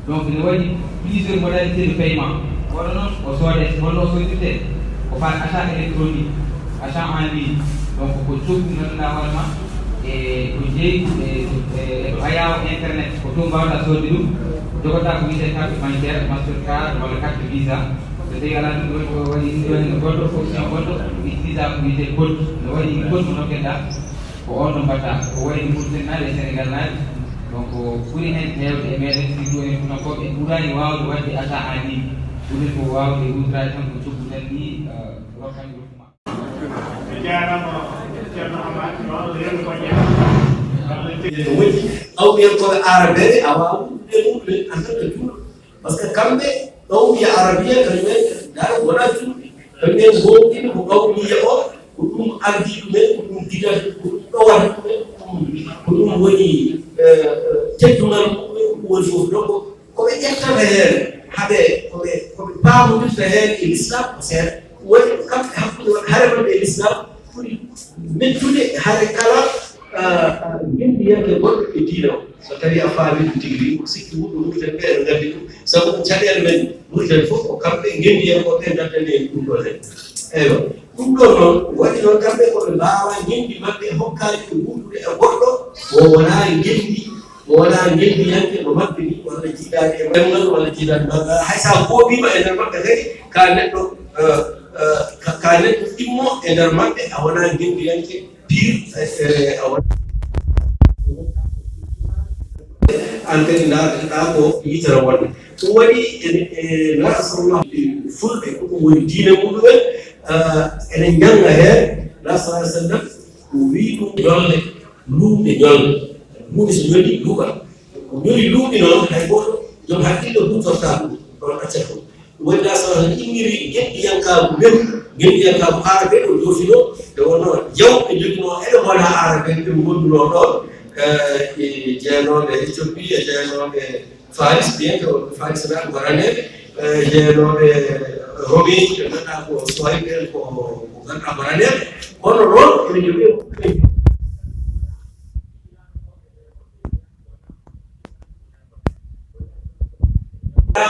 Donc, ene waɗi plusieurs modalités de paiement. Oɗo noon, o soodete, holno o soodirte? Ko faati achat électronique, achat en ligne. Donc, ko coggu ngannduɗaa hoore ma, e ko jeyi, e, e, e to ayaawo internet, ko toon mbawɗaa soodde ɗum. Jogoɗaa ko wiyetee carte bancaire, Mastercard walla carte Visa. So tawi alaa ɗum, ɗo ko waɗi, ɗum waɗi no goɗɗo, option goɗɗo, utilisa ko wiyetee code. No waɗi code mo nokkeɗaa, ko on no mbaɗata. Ko wayi no Mauritanie naaɓe e Sénégal naaɓe. Donc, ko ɓuri heen heewde e meeɗen, surtout en Fuutankooɓe, en ɓuraani waawde waɗde achat en ligne. Ɓuri ko waawde huutoraade tan ko coggu tan ni, eh, rokkani ɗum ma. A jaaraama, Ceerno Hamad, yo Allah yeru ko ñaama. No moƴƴi, awɓe en koɓe aarabeeɓe, a waawde ɗum en en tant que juulɗo. Par ce que kamɓe, ɗo wiya arabiya, kañumen, dara wona juulɓe. Kañumen goonɗini ko qawmiya o, ko ɗum ardii ɗumen, ko ɗum gidata, ko ɗum ɗowata ɗumen, ko ɗum, ko ɗum woni, eh, eh, teddungal mumen, ko ɗum woni fof. Donc, ko ɓe ƴettata heen, haɓe, ko ɓe, ko ɓe paamondirta heen e l'islam ko seeɗa. Woni kamɓe hakkunde maɓɓe, hare maɓɓe e l'islam ɓuri mettude hare kala, ah, ah, ngenndiyanke goɗɗo e diina o. So tawii a faamii ɗum tigi rigi, ko sikki wuddu Mauritanie ɓe ene nganndi ɗum. Sabu ɗum caɗeele men Mauritanie fof ko kamɓe ngenndiyankooɓe ɓe ngaddani en ɗum ɗo tan. Eywa. Ɗum ɗo noon waɗi noon kamɓe ko ɓe mbaawaa ngenndi maɓɓe hokkaani ɓe wuurdude e goɗɗo mo wonaa ngenndi, mo wonaa ngenndiyanke no maɓɓe ni, walla jiidaani e ɗemngal, walla jiidaani banngal. Hay so a goobiima e nder maɓɓe kadi, ka neɗɗo, eh, eh, ka, ka neɗɗo ɗimmo e nder maɓɓe, a wonaa ngenndiyanke pire, eh, eh, a wonaa. Aan kadi ndaarteɗaa ko yitere wonde. Ɗum waɗi e, e, nasallah fulɓe, ko ɗum woni diine muɗumen, ah, ene njannga heen, nabi sallallahu alaihi wasallam, o wii ɗum ñolde, luuɓe ñolde. Huunde so ñoli, luuɓa. Ko ñoli luuɓi noon, hay gooto joom hakkille huutortaa ɗum, kono accata ɗum. Ɗum waɗi nabi sallallahu alaihi wasallam inniri ngenndiyankaagu men, ngenndiyankaagu aarabe o joofinoo, nde wonnoo jawɓe njoginoo eɓe ngonaa aarabe, ɓe ngondunoo ɗoon, eh, e jeenooɓe Éthiopie, e jeenooɓe Faris, bien que Faris naaɓe ko raneeɓe, eh, jeenooɓe Romeeji, ɓe ngannduɗaa ko Suwayb en, ko, ko ngannduɗaa ko raneeɓe. Kono noon, ene njogii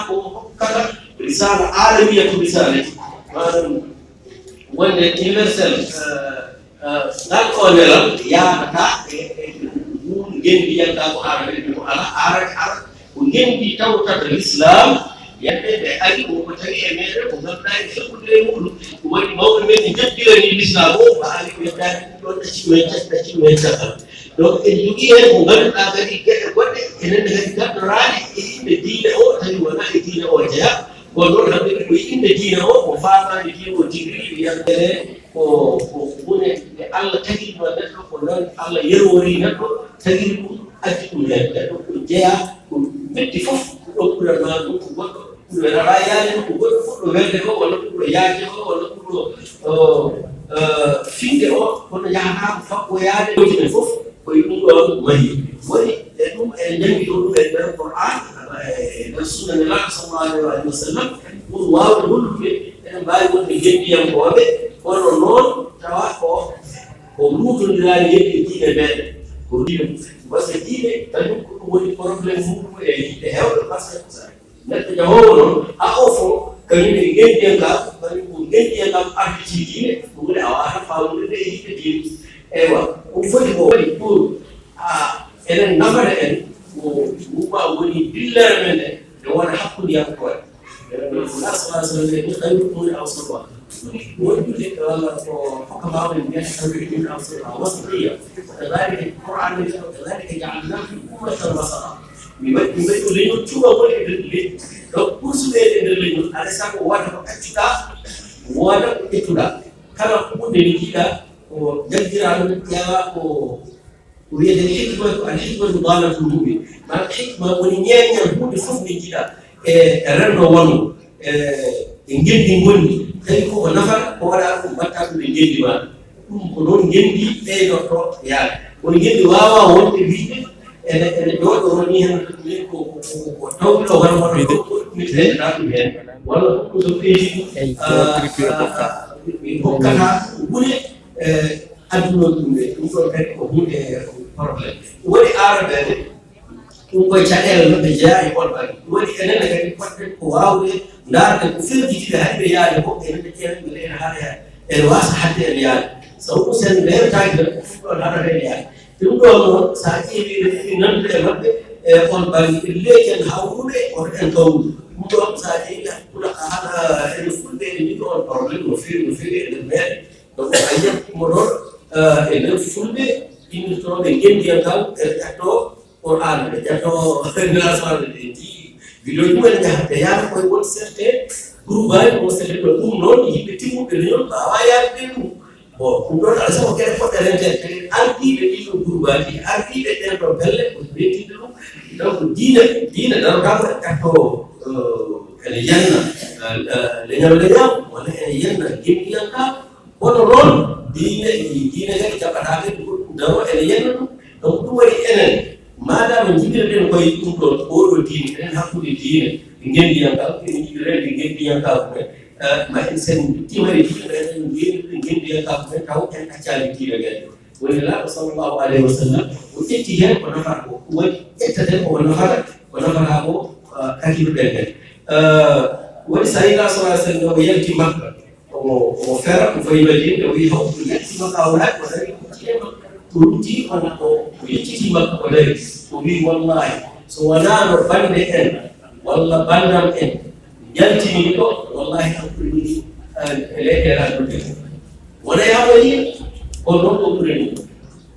ko hokkata risala alamiya, ko risalati, maanaam wonde universel, eh, Ah, ngal ɗo nelal yaadataa e, e ngun ngenndi yaltaa ko aarani ɗum, ala aarani, ala ko ngenndi tawtata l'islam. Yimɓe ɓe ari ko, ko tawi e meɗen ko ngannduɗaa e fekkude e muɗum, ko waɗi mawɓe men ne njoddirani l'islam o, ko ari ko yeddaani ɗum ɗon, ɗacci ɗum en cat-, ɗacci ɗum en caggal. Donc, en njogii heen ko ngannduɗaa kadi geɗe goɗɗe, enen ne kadi ngaddoraade e yimɓe diine o, tawi wonaa e diine o jeyaa. Kono noon, hannde ko yimɓe diine o, ko faamaani diine o tigi, yaltere ko, ko huunde nde Allah tagiri ɗum neɗɗo, ko noon Allah yerwori neɗɗo, tagiri ɗum, addi ɗum heen. Neɗɗo ko jeyaa, ko metti fof, ko ɗo ɓuranmaa ɗum, ko goɗɗo ɓuri rawayaade ɗum, ko goɗɗo fuɗɗo welde ko, walla ɓurɗo yaajde ko, walla ɓurɗo, o, eh, fiɗde o, kono yahataa ko fakkoyaade. Ɗum fof ko e ɗum ɗoon mahi. Woni e ɗum, en njanngi ɗo ɗum e nder Qur'an, e nder sunna Nelaaɗo sallallahu alaihi wa sallam, pour waawde hollude eɗen mbaawi wonde ngenndiyankooɓe, kono noon tawa ko, ko luutondiraani e diine meɗen. Ko diine, parce que diine kañum ko ɗum woni problème muɗum e yimɓe heewɓe, parce que neɗɗo jahoowo noon, haa o fo, kañum e ngenndiyankaaku, kañum ko ngenndiyankaaku arditii diine, ɗum woni a waawata faamude nde e yimɓe diine. Eywa, ɗum foti ko waɗi pour, a, enen nafata en, ko ɗum ma woni dillere men nde, nde wona hakkundiyankooɓe. Enen ɗo, Allah subhanahu wa ta'ala, ni khayrukum man ansaruhu. Ɓuri moƴƴude, walla ko hokka mawɓe mbiyata khayrukum man ansaruhu, wasatiyya. Kadhalika Qur'an ni, kadhalika ja'alnakum ummatan wasata. Mi waɗi, mi waɗi ko leñol cuɓagol e nder leydi. Donc, ɓursuɓe e nder leñol, alaa e sago wooda ko accuɗaa, wooda ko ƴettuɗaa. Kala huunde nde njiiɗaa ko jaggiraa ɗum, ƴeewaa ko, ko wiyetee hikma, ko al hikmatu dalatul mu'min. Maanaam hikma woni ñeeñal huunde fof nde njiiɗaa e, e renndo wongo, e, e ngenndi ngonndi. Tawi ko ko nafata, ko waɗaa ɗum, mbaɗtaa ɗum e ngenndi maa. Ɗum ko noon ngenndi ɓeydortoo yaade. Kono ngenndi waawaa wonde wiyde ene, ene jooɗoo ni heen ko, ko, ko, ko tawɗo walla walla ko ɗum ɓeydataa ɗum heen. Walla ko so ɓeydi ɗum, ah, ah, ah, mi hokkataa ɗum gune, eh, addunoon ɗum ɗe. Ɗum ɗoon kadi ko huunde problème. Ɗum waɗi aarabeede. Ɗum koye caɗeele no ɓe jeyaa e oon ɓaŋnge. Ɗum waɗi enen ne kadi potɗen ko waawde ndaarde ko ferjiti ɓe, hay ɓe yaade fof, enen ne ƴeewen ɓe ene haɗa yaade. Ene waasa haɗde en yaade. Sabu ɗum, so en leeltaaki tan, ko ɗum ɗoon haɗata en yaade. Ɗum ɗoon noon, so a ƴeewii, ene heɓi nanndude e maɓɓe, e oon ɓaŋnge, ɓe leeki en hawrude, woto en tawru. Ɗum ɗoon, so a ƴeewii, haɗa, haɗa, enen Fulɓe, eɗen njogii oon problème no feewi, no feewi e nder meeɗen. Donc, a yiyat ummotoɗo, eh, e nder Fulɓe, innirtooɓe ngenndiyankaagu, ɓe ƴettoo Qur'an, ɓe ƴettoo Naasaare, ɓe njii vidéo ji mumen, njaha ɓe yaara koye won certains groupe aji, won certains ɗo ɗum noon, yimɓe timmuɓe leñol mbaawaa yaarude ɗum. Bon, ɗum ɗoon alaa sago geɗe poɗɗe renteede, ardiiɓe ɗii ɗoo groupe aji, ardiiɓe ɗeen ɗoo pelle, ko rentinde ɗum. Donc, diine, diine darotaako e ƴettoo, eh, ene yenna, eh, eh, leñol leñol, walla ene yenna ngenndiyankaagu. Kono noon, diine, diine kadi jaɓataake ɗum, ɗum daro ene yenna ɗum. Donc, ɗum waɗi enen, maadaama njibirɗen koye ɗum ɗoon, oo ɗoo diine, enen hakkunde diine, ngenndiyankaagu, ene njiɗi rende ngenndiyankaagu men, eh, ma en sen ndutti waɗi diine men, en ngenndiyankaagu men, taw en accaani diine men. Woni Nelaaɗo sallallahu alayhi wa sallam, o ƴetti heen ko nafata ko, o waɗi ƴettaten ko nafata, ko nafata ko, eh, kakiruɗen ɓen. Eh, woni Sayyidina sallallahu alayhi wa sallam, o yalti Makka. Omo, omo fera, o fawi Madina, o wi'i, "Haw, mi yalti Makka, o naati, o dari, o rutti e Makka." O rutti, o, o, o yecciti Makka, o dari. O wi'i, "Wallahi, so wonaa no bannde en, walla banndam en, yaltini ɗo, wallahi, an ɓuri min, eh, e leyɗe e aduna ɗe fof. Wonay hamo yiya, kono noon ko ɓuri min."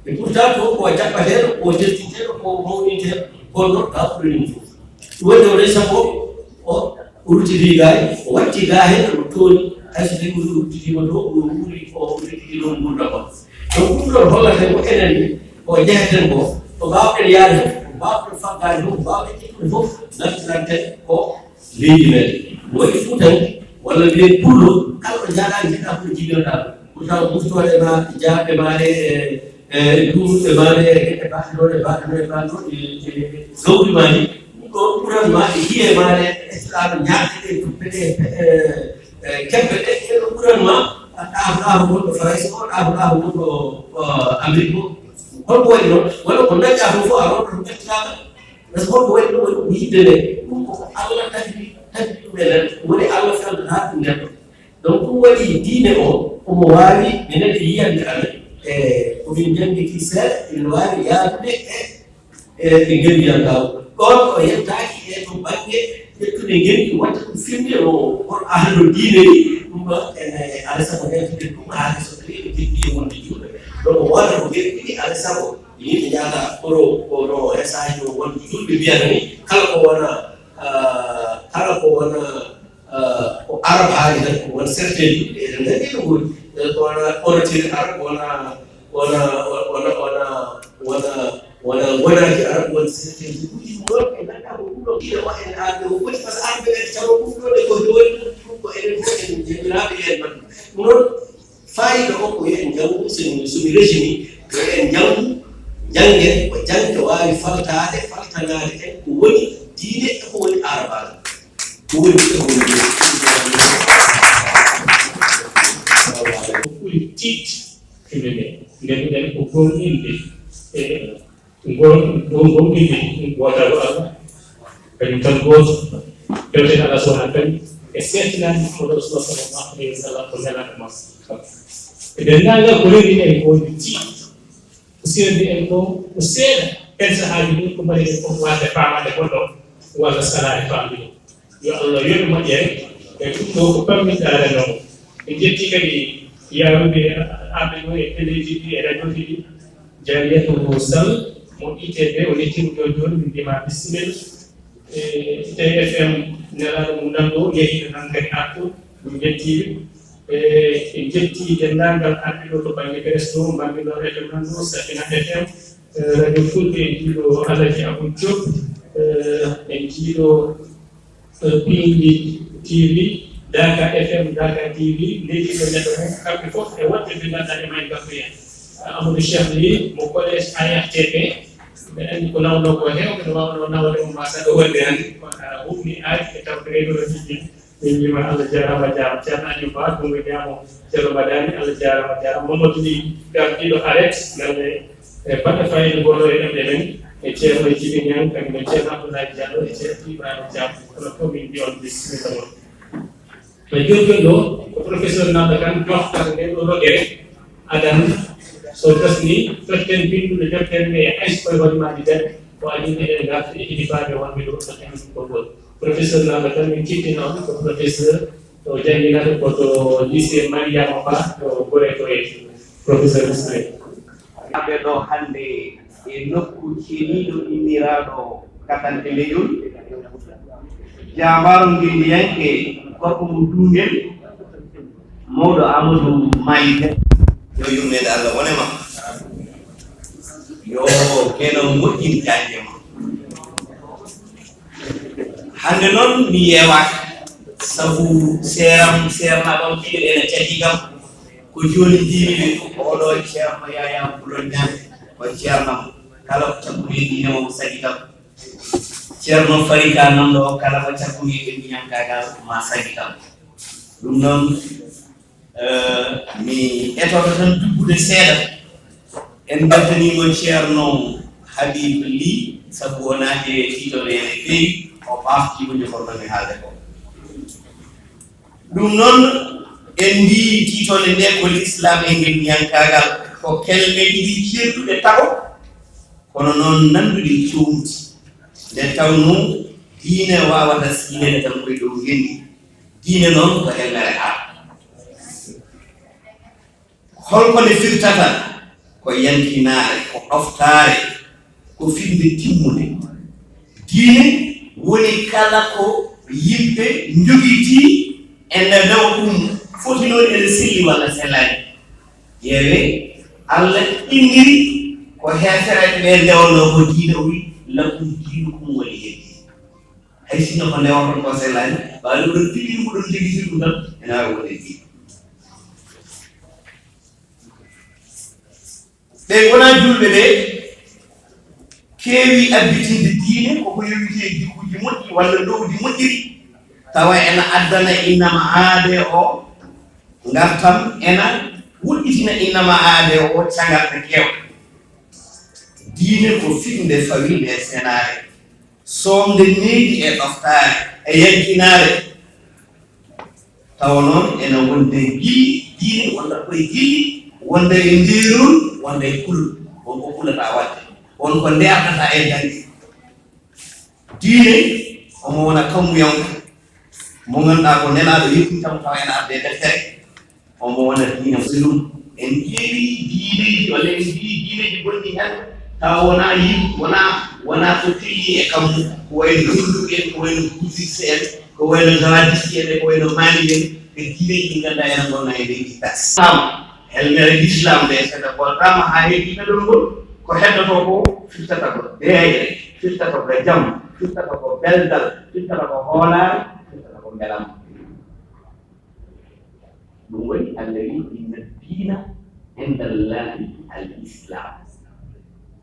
E pourtant, to ko jaɓɓateeɗo, ko jertinteeɗo, ko mawninteeɗo, kono noon ka ɓuri min fof. Ɗum waɗi o resa ko o, o ruttiti gaay, o watti gaa heen, o tooni, hay so tawi o ruttitiima to, o wuuri, o ruttiti ɗoon nguurndam makko. Donc, ɗum ɗoon hollata ko enen ni, ko njeheten ko, ko mbaawɗen yaade fof, ko mbaawɗen faggaade fof, ko mbaawɗen ƴettude fof, ngartiranten ko leydi men. Waɗi Fuutanke, walla mbiyen Pullo, kala ɗo njaaɗaa, njiɗɗaa fof, jibinoɗaa ɗum. Pourtant, ɓurtooɗe ma, jaaɓe ma ɗe, e, e, duuɓe ma ɗe, e, e, baɗɗo, e, baɗɗo, e, baɗɗo, e, e, gawri ma ɗi, ɗum ɗo ɓuran ma, e, yiye ma ɗe, e, ƴettuɗaa ɗo ñaaɗe ɗe, duppe ɗe, e, e, kebbe ɗe, ɗe ɗo ɓuran ma, a, ɗaafo, ɗaafo gonɗo Farayse o, ɗaafo, ɗaafo gonɗo, o, Amerik o. Holko waɗi noon? Walla ko dañɗaa fof, fof a ronkat ƴettuɗaa ka? Parce que holko waɗi ɗum? Waɗi ko yiɗde nde. Ɗum ko ko Allah tagi, tagi ɗum e nder. Woni Allah fewndata ɗum neɗɗo. Donc, ɗum waɗi diine o, omo waawi, minen e yiyannde amen, e ko min njanngiti seeɗa, ina waawi yaadude e, e, e ngenndiyankaagu. Ɗoon o yettaaki e to bannge ƴettude ngenndi, watta ɗum firnde o, on ahlu diine ni, ɗum ɗoon ene, alaa sago yaltude ɗum, haa so tawi ɓe keɓii wonde juulɓe. Donc, wonata ko geɗe ɗiɗi, alaa sago yimɓe njahata Europe, ko no message o won juulɓe mbiyata ni, kala ko wona, ah, kala ko wona, ah, ko Arab haali tan, ko won certains juulɓe, eɗen nganndi no ngoni. Eh, ko wona orature Arab, wona, wona, wona, wona, wona, wona, wonaaji Arab, won certains juulɓe, ɗum ɗoon ɓe nganndaa ko ɗum ɗo ina wa-, en arɓe o foti, parce que arɓe ɓe caɗo ɗum ɗo, ɗe ko ɗo, ɗum ko enen fof en jamiraaɓe, en mbaɗi ɗum. Ɗum noon, faayiida o ko yo en njanngu, so mi, so mi resini, yo en njanngu, njanngen, ko jaŋde waawi faltaade, faltanaade en ko woni diine e ko woni aarabaaɓe. Ko woni diine, ko woni diine. Ko ɓuri tiiɗde e men, nde mbiɗen ko gomɗinde e Ngon, ngon, ngon ɓiɓɓe ɗum gootaaɗo Allah, kañum tan gooto, tewten Allah so wonaa kañum, e seetinaani Muhammadu Rasulullah sallallahu alayhi wa sallam ko nelaaɗo makko. E denndaangal ko rewri en ko woni tiiɗi, ko seerdi en ko, ko seeɗa, en sahaaji ɗum ko mbaɗi en fof waasde faamaade goɗɗo, walla salaa e faamde ɗum. Yo Allah yoɓ moƴƴere e ɗum ɗo ko pamminɗaa renndo ngo. En njetti kadi yaaruɓe arɓe ɗo e teleeji ɗi e radioji ɗi, Jariyatu Sall, Mo I T B, o yettiima jooni jooni, min mbiyii ma bisimilla. E, I T F M, nelaaɗo mum nan ɗo, yehiiɗo nan kadi artu, min njettii ɓe. E, en njettii denndaangal arɓe ɗo to bannge presse ɗo, Bambilor F M nan ɗo, Safina F M, e, Radio Fulɓe, en njiiɗo Alhaji Abou Diop, e, en njiiɗo Piindi T V, Daaka F M, Daaka T V, ndewiiɗo neɗɗo mum, kamɓe fof e woɗɓe ɓe ngannduɗaa e may gabbe en. Amadou Cheikh Ly mo collège A R T P, mbeɗa anndi ko nawno ko heewɓe no waawno nawde mo, maa saɗa wonde hannde, kono aɗa huɓni aadi e tawde reeduɗo tijjel. Min mbiyii ma Allah jaaraama, jaaraama. Ceerno Aliou Ba, Dunngo Ñaamo, Ceerno Madani, Allah jaaraama, jaaraama. Mamadou Ly, gardiiɗo aret, galle e baɗɗo fayida ngol ɗo e ɗemɗe men, e Ceerno Jibi Ñaŋ, kañum e Ceerno Abdoulaye Diallo, e Ceerno Ibrahima Thiam, kono fof min mbiya on bisimilla mon. No jooni jooni ɗo, ko professeur Nanda Kane joftata nden ɗo rogere, adan so gasni, totten binndugol deftere nde e hay so koye hoore maaji daɗi, ko adii eɗen ngarta e hilifaaɓe wonɓe ɗo, so tawi ko ngol. Professeur Nanda Kane, min ciftino on ko professeur to jannginata ko to lycée Mariama Ba to Gorée to e professeur Ousmane. Aɓe ɗo hannde e nokku ceniiɗo inniraaɗo Katante Leñol. Jaambaaro ngenndiyanke, gorko mo Duungel, mawɗo Amadou Mayde. Yo yurmeende Allah wone ma. Yo Geno moƴƴin jaaƴe ma. Hannde noon mi yeewaaka, sabu seeram, seernaaɓe am ɗiɗo ene cakii kam. Ko jooni mbiimi ɓe, oɗo Ceerno Yaya Bulo Ñaŋ ko ceernam. Kala ko cakkumi e diine mo saki kam. Ceerno Farika nan ɗo, kala ko cakkumi e ñankaagal ma saki kam. Ɗum noon, eh, mi etoto tan jubbude seeɗa. En mbeltaniima Ceerno Habib Ly, sabu o naati e tiitol he no feewi, o ɓaaftii ko njokornomi haalde ko. Ɗum noon, en mbiyi tiitol nde ko Lislaam e ngenndiyankaagal, ko kelme ɗiɗi ceertuɗe tawo, kono noon nannduɗe coomti. Nde tawnoo diine waawata siilede tan koye dow ngenndi. Diine noon ko helmere Arab. Hol ko nde firtata? Ko yankinaare, ko ɗoftaare, ko fiɓnde timmunde. Diine woni kala ko yimɓe njogitii e nder ɗum, foti noon ene selli walla sellaani. Ƴeewee, Allah inniri ko heefereɓe ɓe ndewno ko diine, o wi: "Lakum diinukum waliya diin." Hay sinno ko ndewoton ko sellaani, ɓaawo ɗum ɗon tigi ɗum ɗon tigi ɗum tan, ene waawi wonde diine. Ɓe wonaa juulɓe ɓe keewi abbitinde diine ko ko yowiti e jikkuuji moƴƴi walla ndowdi moƴƴiri, tawa ena addana innama aadee o ngartam, ena woɗɗitina innama aadee o cagarɗe keewɗe. Diine ko fiɓnde fawii nde senaare, soomde needi e ɗoftaare e yankinaare. Tawa noon ene wonde gilli diine, wonda koye gilli, wonda e ndeerol, wonda e kulol. Won ko kulata waɗde, won ko ndeertata e dañde. Diine omo wona kammuyanko mo ngannduɗaa ko nelaaɗo yettii tan tawa ene arde e deftere. Omo wona diine musulum. En ƴeewi diineeji, walla en mbiyi diineeji gonɗi heen, tawa wonaa yim-, wonaa, wonaa ko tellii e kammu, ko wayno Hinduɓe en, ko wayno Buddhiste en, ko wayno Taoiste en, ko wayno Mali en, ko diineeji ɗi ngannduɗaa ene ngonna e leydi Perse. Helmere Lislaam nde, so nde ɓoltaama haa heɓi meɗol ngol, ko heddotoo ko firtata ko deeƴre, firtata ko jam, firtata ko belgal, firtata ko hoolaare, firtata ko mbelamma. Ɗum woni Allah wi: "Inna diina inda Allahi al Islam."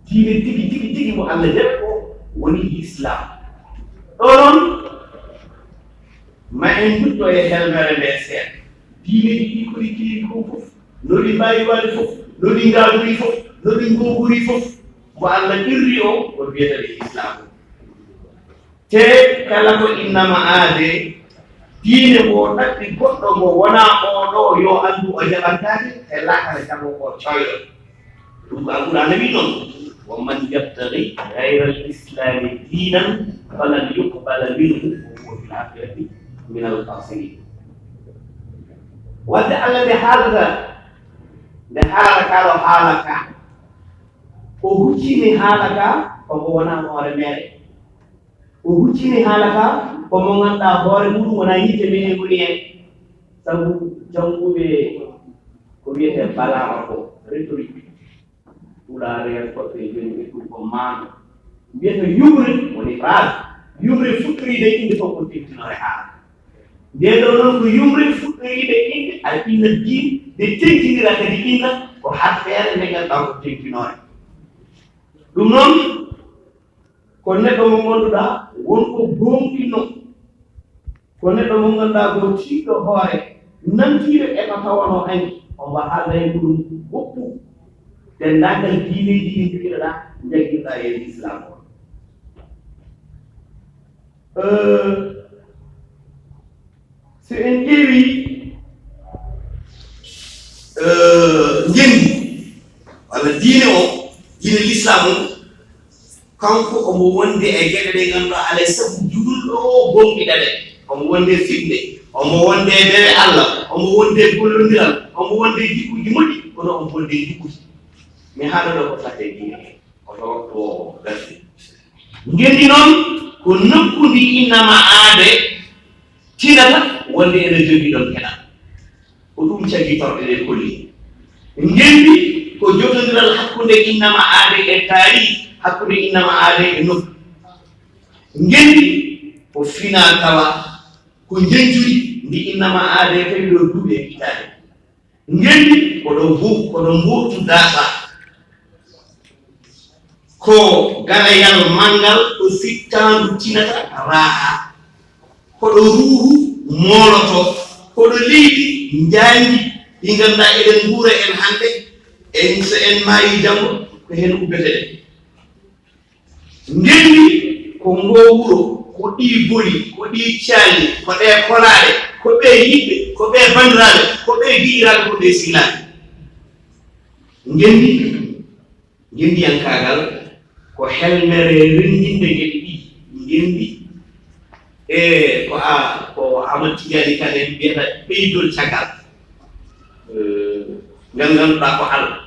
Diine tigi, tigi, tigi mo Allah jaɓi o woni Islam. Ɗo noon, ma en ndutto e helmere nde seeɗa. Diineeji ɗi ko ɗi keewi ko fof, no ɗi mbaawi waɗde fof, no ɗi ngaadori fof, no ɗi ngoogori fof, mo Allah qirri o, o wiyata ɗe Islam. Te kala ko innama aadee, diine ngo ɗaɓɓi goɗɗo ngo wonaa oo ɗoo, yo anndu o jaɓantaake, e laakara janngo ko coyɗo. Ɗum ko Alqur'aana wi noon: "Wa man yabtaghi ghayra al-islami diinan falan yuqbala minhu wa huwa fil aakhirati min al-khaasiriin." Wadde Allah nde haalata, nde haalata kaa ɗo haalata kaa, O huccini haala ka, ko mo wonaa hoore meere. O huccini haala ka, ko mo ngannduɗaa hoore muɗum wonaa yiite meere woni heen. Sabu jannguɓe ko wiyetee balaama ko, rhétorique. Pulaar en, koɗɗe jooni ɓe ɗum ko maano. Mbiyata yumre woni phrase. Yumre fuɗɗoriide innde fof ko teŋtinoore haala. Ndee ɗoo noon ko yumre fuɗɗoriide innde, a inna diin, nde teŋtinira kadi inna, ko harfeere nde ngannduɗaa ko teŋtinoore. Ɗum noon, ko neɗɗo mo ngannduɗaa won ko gooŋɗinno, ko neɗɗo mo ngannduɗaa ko tiiɗɗo hoore, nantiiɗo e ko tawanoo hanki, omo haalda e muɗum woppu denndaangal diineeji ɗi njogiɗaa, njaggirɗaa e Lislaam o. Eh, so en ƴeewi, eh, ngenndi, walla diine o, diine Lislaam o, kanko omo wondi e geɗe ɗe ngannduɗaa alaa e sago juulɗo o gooŋɗina ɗe. Omo wondi e fiɓnde, omo wondi e dewe Allah, omo wondi e gollondiral, omo wondi e jikkuuji moƴƴi, kono omo wondi e jikkuuji. Mi haala ɗo ko fate diine he, ko to waktu o gasi. Ngenndi noon ko nokku ndi innama aade tinata wonde ene jogii ɗoon keɗal. Ko ɗum cagi torɗe ɗe kolli. Ngenndi ko jotondiral hakkunde innama aade e taari, hakkunde innama aade e nokku. Ngenndi ko finaa tawa, ko njenjuri ndi innama aade tawi ɗo duuɓi e hitaande. Ngenndi ko ɗo mbo-, ko ɗo mbootu daasa. Ko garayal manngal ɗo fittaandu tinata raaha. Ko ɗo ruuhu mooloto. Ko ɗo leydi njaandi ndi ngannduɗaa eɗen nguura en hannde. En, so en maayi janngo, ko heen ubbetee. Ngenndi ko ngoo wuro, ko ɗii boli, ko ɗii caali, ko ɗee kolaaɗe, ko ɓee yimɓe, ko ɓee banndiraaɓe, ko ɓee giƴiraaɓe, ko ɓee sehilaaɓe. Ngenndi, ngenndiyankaagal ko helmere renndinde geɗe ɗiɗi. Ngenndi, e ko a, ko Amadou Tidiane Kane en mbiyata ɓeydol caggal. Eh, ngal ngannduɗaa ko Allah.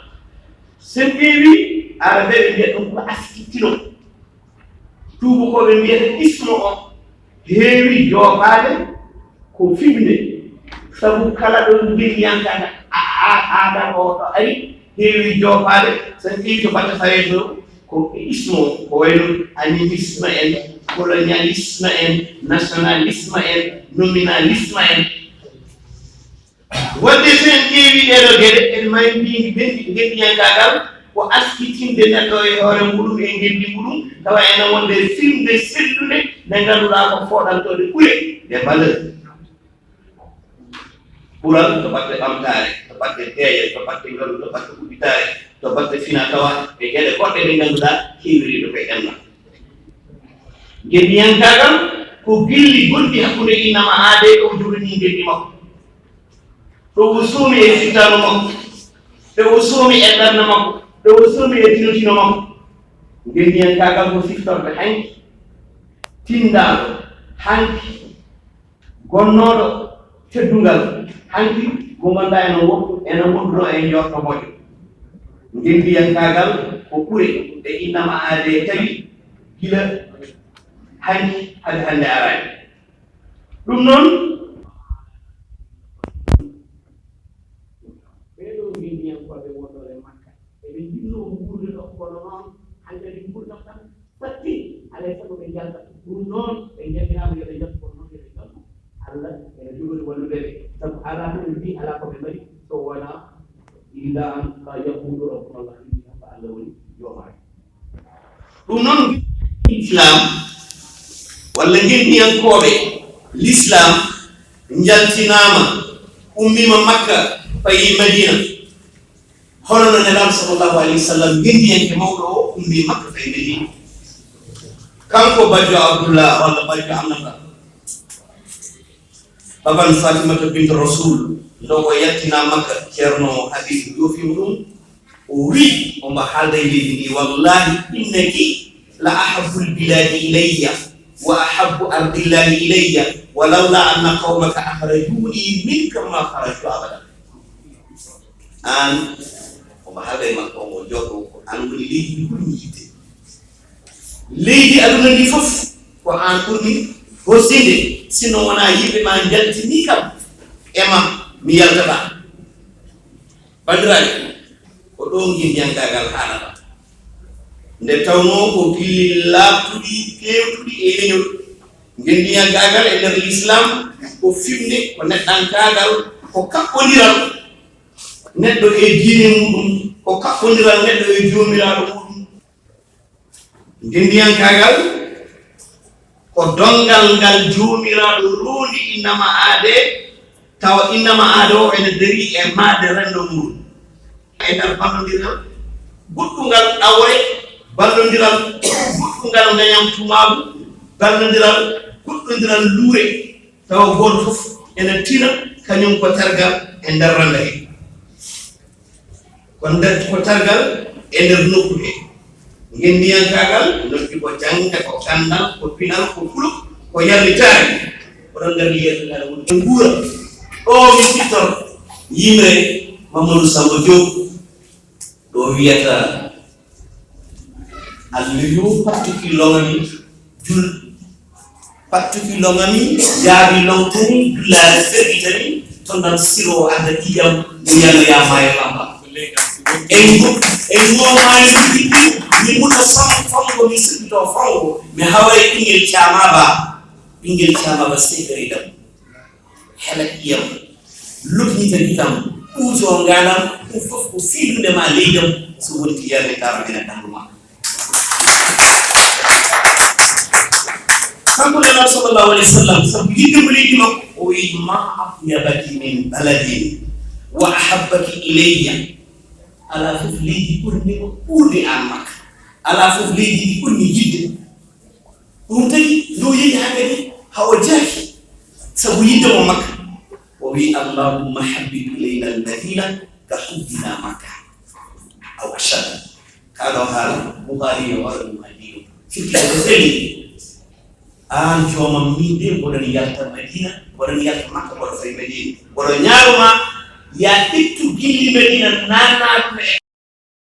So en ƴeewi, Arabeeɓe mbiyata ɗum ko askitino. Tuubakooɓe mbiyata ismo o heewi joopaade ko fiɓnde. Sabu kala ɗo ngenndiyankaagal a-, a-, aadama o ɗo ari, heewi joopaade, so en ƴeewi to batte fareeto o, ko e ismo o, ko wayno animisme en, colonialisme en, nationalisme en, nominalisme en. Wadde so en ƴeewi ɗeeɗo geɗe, en maayi mbiyi ngenndi, ngenndiyankaagal ko askitinde neɗɗo e hoore muɗum e ngenndi muɗum, tawa ene wonde firnde sellunde nde ngannduɗaa ko fooɗantoode ɓure, des valeurs. Ɓural to batte ɓamtaare, to batte deeƴe, to batte ngalu, to batte udditaare, to batte fina tawa e geɗe goɗɗe ɗe ngannduɗaa keewiriiɗo koye ɗemngal. Ngenndiyankaagal ko gilli gonɗi hakkunde innama aade o joganii ngenndi makko. Ɗo o soomi e fittaandu makko, ɗo o soomi e ɓernde makko, ɗo o soomi e tinotino makko. Ngenndiyankaagal ko siftorde hanki, tinndaaɗo hanki, gonnooɗo teddungal hanki, mo ngannduɗaa ene won-, ene wonduno e njorto moƴƴo. Ngenndiyankaagal ko ɓure ɗe innama aade tawi gila hanki hade hannde araani. Ɗum noon, ɓee ɗoo ngenndiyankooɓe wonɗo e Makka, eɓe njiɗnoo wuurde ɗo, kono noon, hankadi nguurndam tan fatti, alaa e sago ɓe njalta. Ɗum noon, ɓe njannginaa ɓe yo ɓe njaltu, kono noon yo ɓe njaltu. Allah ene jogori wallude ɓe, sabu alaa ko ɓe mbii, alaa ko ɓe mbaɗi, so wonaa illa an ka yaquulu rabbuna Allah, ko Allah woni joomaajo. Ɗum noon, Islam walla ngenndiyankooɓe Lislaam njaltinaama, ummiima Makka, fayi Madiina. Hono no Nelaaɗo sallallahu alayhi wa sallam, ngenndiyanke mawɗo o, ummi Makka, fayi Madiina. Kanko Bajjo Abdullah walla Bajjo Aminata, baban Fatimata bint Rasul, nde o yaltinaa Makka, Ceerno Habib joofiima ɗum, o wii, omo haalda e leydi ndi, "Wallahi, innaki la ahabbul biladi ilayya, wa ahabbu ardillahi ilayya, wa lawla anna qawmaka akhrajuni minka ma kharajtu abadan." Aan, omo haalda e makko, omo jooɗo ko Aan woni leydi ndi ɓurmi yiɗde. Leydi aduna ndi fof ko aan ɓurmi horsinde, sinno wonaa yimɓe ma njaltinii kam e ma, mi yaltataa. Banndiraaɓe, ko ɗo ngenndiyankaagal haanata. Nde tawnoo ko gilli laaɓtuɗi, peewtuɗi e leñol. Ngenndiyankaagal e nder Lislaam ko fiɓnde, ko neɗɗankaagal, ko kaɓɓondiral neɗɗo e diine muɗum, ko kaɓɓondiral neɗɗo e joomiraaɗo muɗum. Ngenndiyankaagal ko donngal ngal joomiraaɗo roondi innama aadee, tawa innama aadee o ene darii e maayde renndo muɗum. E nder ballondiral goɗɗungal ɗawre, ballondiral goɗɗungal ngañam tumaagu, ballondiral goɗɗondiral luure, tawa gooto fof ene tina kañum ko tergal e nder renndo he. Ko nder, ko tergal e nder nokku he. Ngenndiyankaagal noddi ko jaŋde, ko ganndal, ko pinal, ko fulo, ko yarlitaare. Oɗon ngardi yeeso ngal woni en nguura. O mi siftor yimre Mamadou Samba Diop, ɗo wiyata Aliyu pattuki longani jul, pattuki longani jaabi longtani, jullaare fergitani, to ndam siro adda ƴiƴam, ndiyam ya maayo lamba. En go-, en go maayo luggiɗi, mi muta fam-, fango, mi suɓito fango, mi haway ɓingel caama ba, ɓingel caama ba sefere dam. Hela ƴiyam, lugñita gitam, ɓuuto ngalam, ɗum fof ko fiilude ma leydam, so woni ko yarlitaama ene ɓanndu ma. Kanko Nulaaɗo sallallahu alayhi wa sallam, sabu yiɗde mo leydi makko, o wiyi, "Ma atyabaki min baladin wa ahabbaki ilayya." Alaa fof leydi ɓurndi mo ɓurde aan Makka. Alaa fof leydi ndi ɓurmi yiɗde. Ɗum tagi ndu yehi haa kadi haa o jaaki sabu yiɗde mo Makka. O wiyi, "Allahumma habbib ilayna al-Madina ka hubbina Makka." Aw ashad. Kaa ɗoo haala, Bukhari yo waɗa ɗum hadiyo. Firti ko seli. Aan joomam, min de mboɗon yalta Madina, mboɗon yalta Makka, mboɗo fay Madina. Mboɗo ñaago ma, ya ittu gilli Madina, naatna ɗum e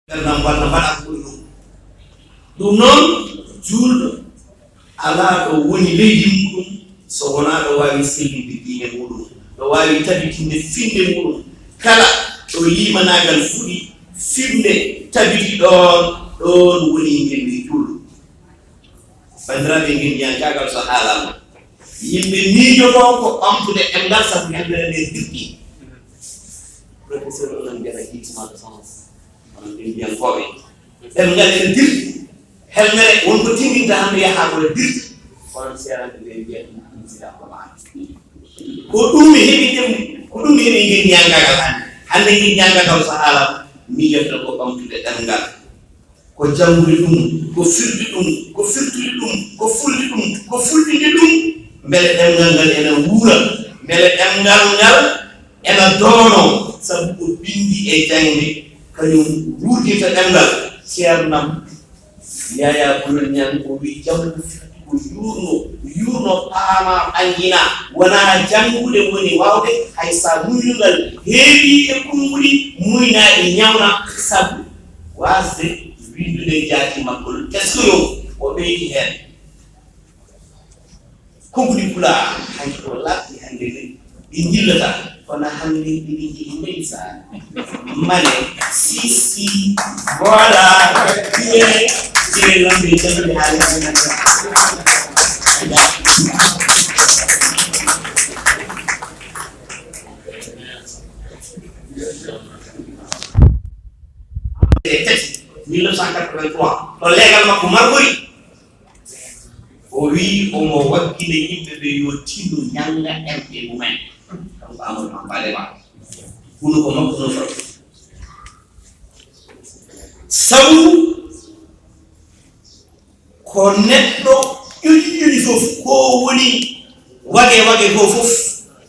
ɓernam walla mbaɗa ko ɓuri ɗum. Ɗum noon, juulɗo alaa ɗo woni leydi muɗum so wonaa ɗo waawi sellinde diine muɗum, ɗo waawi tabitinde fiɓnde muɗum. Kala ɗo liimanaagal fuɗi, fiɓnde tabiti ɗoon, ɗoon woni ngel wi juulɗo. Banndiraaɓe, ngenndiyankaagal so haalaama, yimɓe miijotoo ko ɓamtude ɗemngal sabu helmere nde dirɗi. Professeur, onon mbiyata glissement de sens. Onon ngenndiyankooɓe, ɗemngal ene dirɗi. Helmere won ko tinndinta hannde yaha ko ene dirɗi. Onon seerande nde mbiyata ɗum incident ko maani. Ko ɗum mi heɓi ɗem-, ko ɗum mi heɓi ngenndiyankaagal hannde. Hannde ngenndiyankaagal so haalaama, miijotoo ko ɓamtude ɗemngal. Ko janngude ɗum, ko firde ɗum, ko firtude ɗum, ko fulde ɗum, ko fulfinde ɗum. Mbele ɗemngal ngal ena wuura, mbele ɗemngal ngal ena doonoo, sabu ko binndi e jaŋde, kañum wuurdirta ɗemngal. Ceerno am, Yaya Bulol Ñaŋ, o wiyi, janngu firti ko yuurno, yuurno, paama, ɓanngina, wonaa janngude woni waawde, hay so a muynungal heewi e kunnguɗi, muyna e ñawna, sabu waasde winndude jaati makko teskoyo. O ɓeydi heen, konnguɗi Pulaar, hanki ko laaɓti hannde ni, ɗi njillata, kono hannde ɗiɗi njii ndeysaan. Mane, si, si, voilà, bien, c'est l'homme de Jamil Haali Aminata. E tati, mille neuf cent quatre-vingt-trois, to leegal makko Margori, o wiyi omo waggina yimɓe ɓe yo tinno ñannga ɗemɗe mumen. Kanko Amadou Hampâté Bâ. Hunuko makko no foti. Sabu ko neɗɗo ƴuƴi ƴuƴi fof, ko woni wage wage ko fof,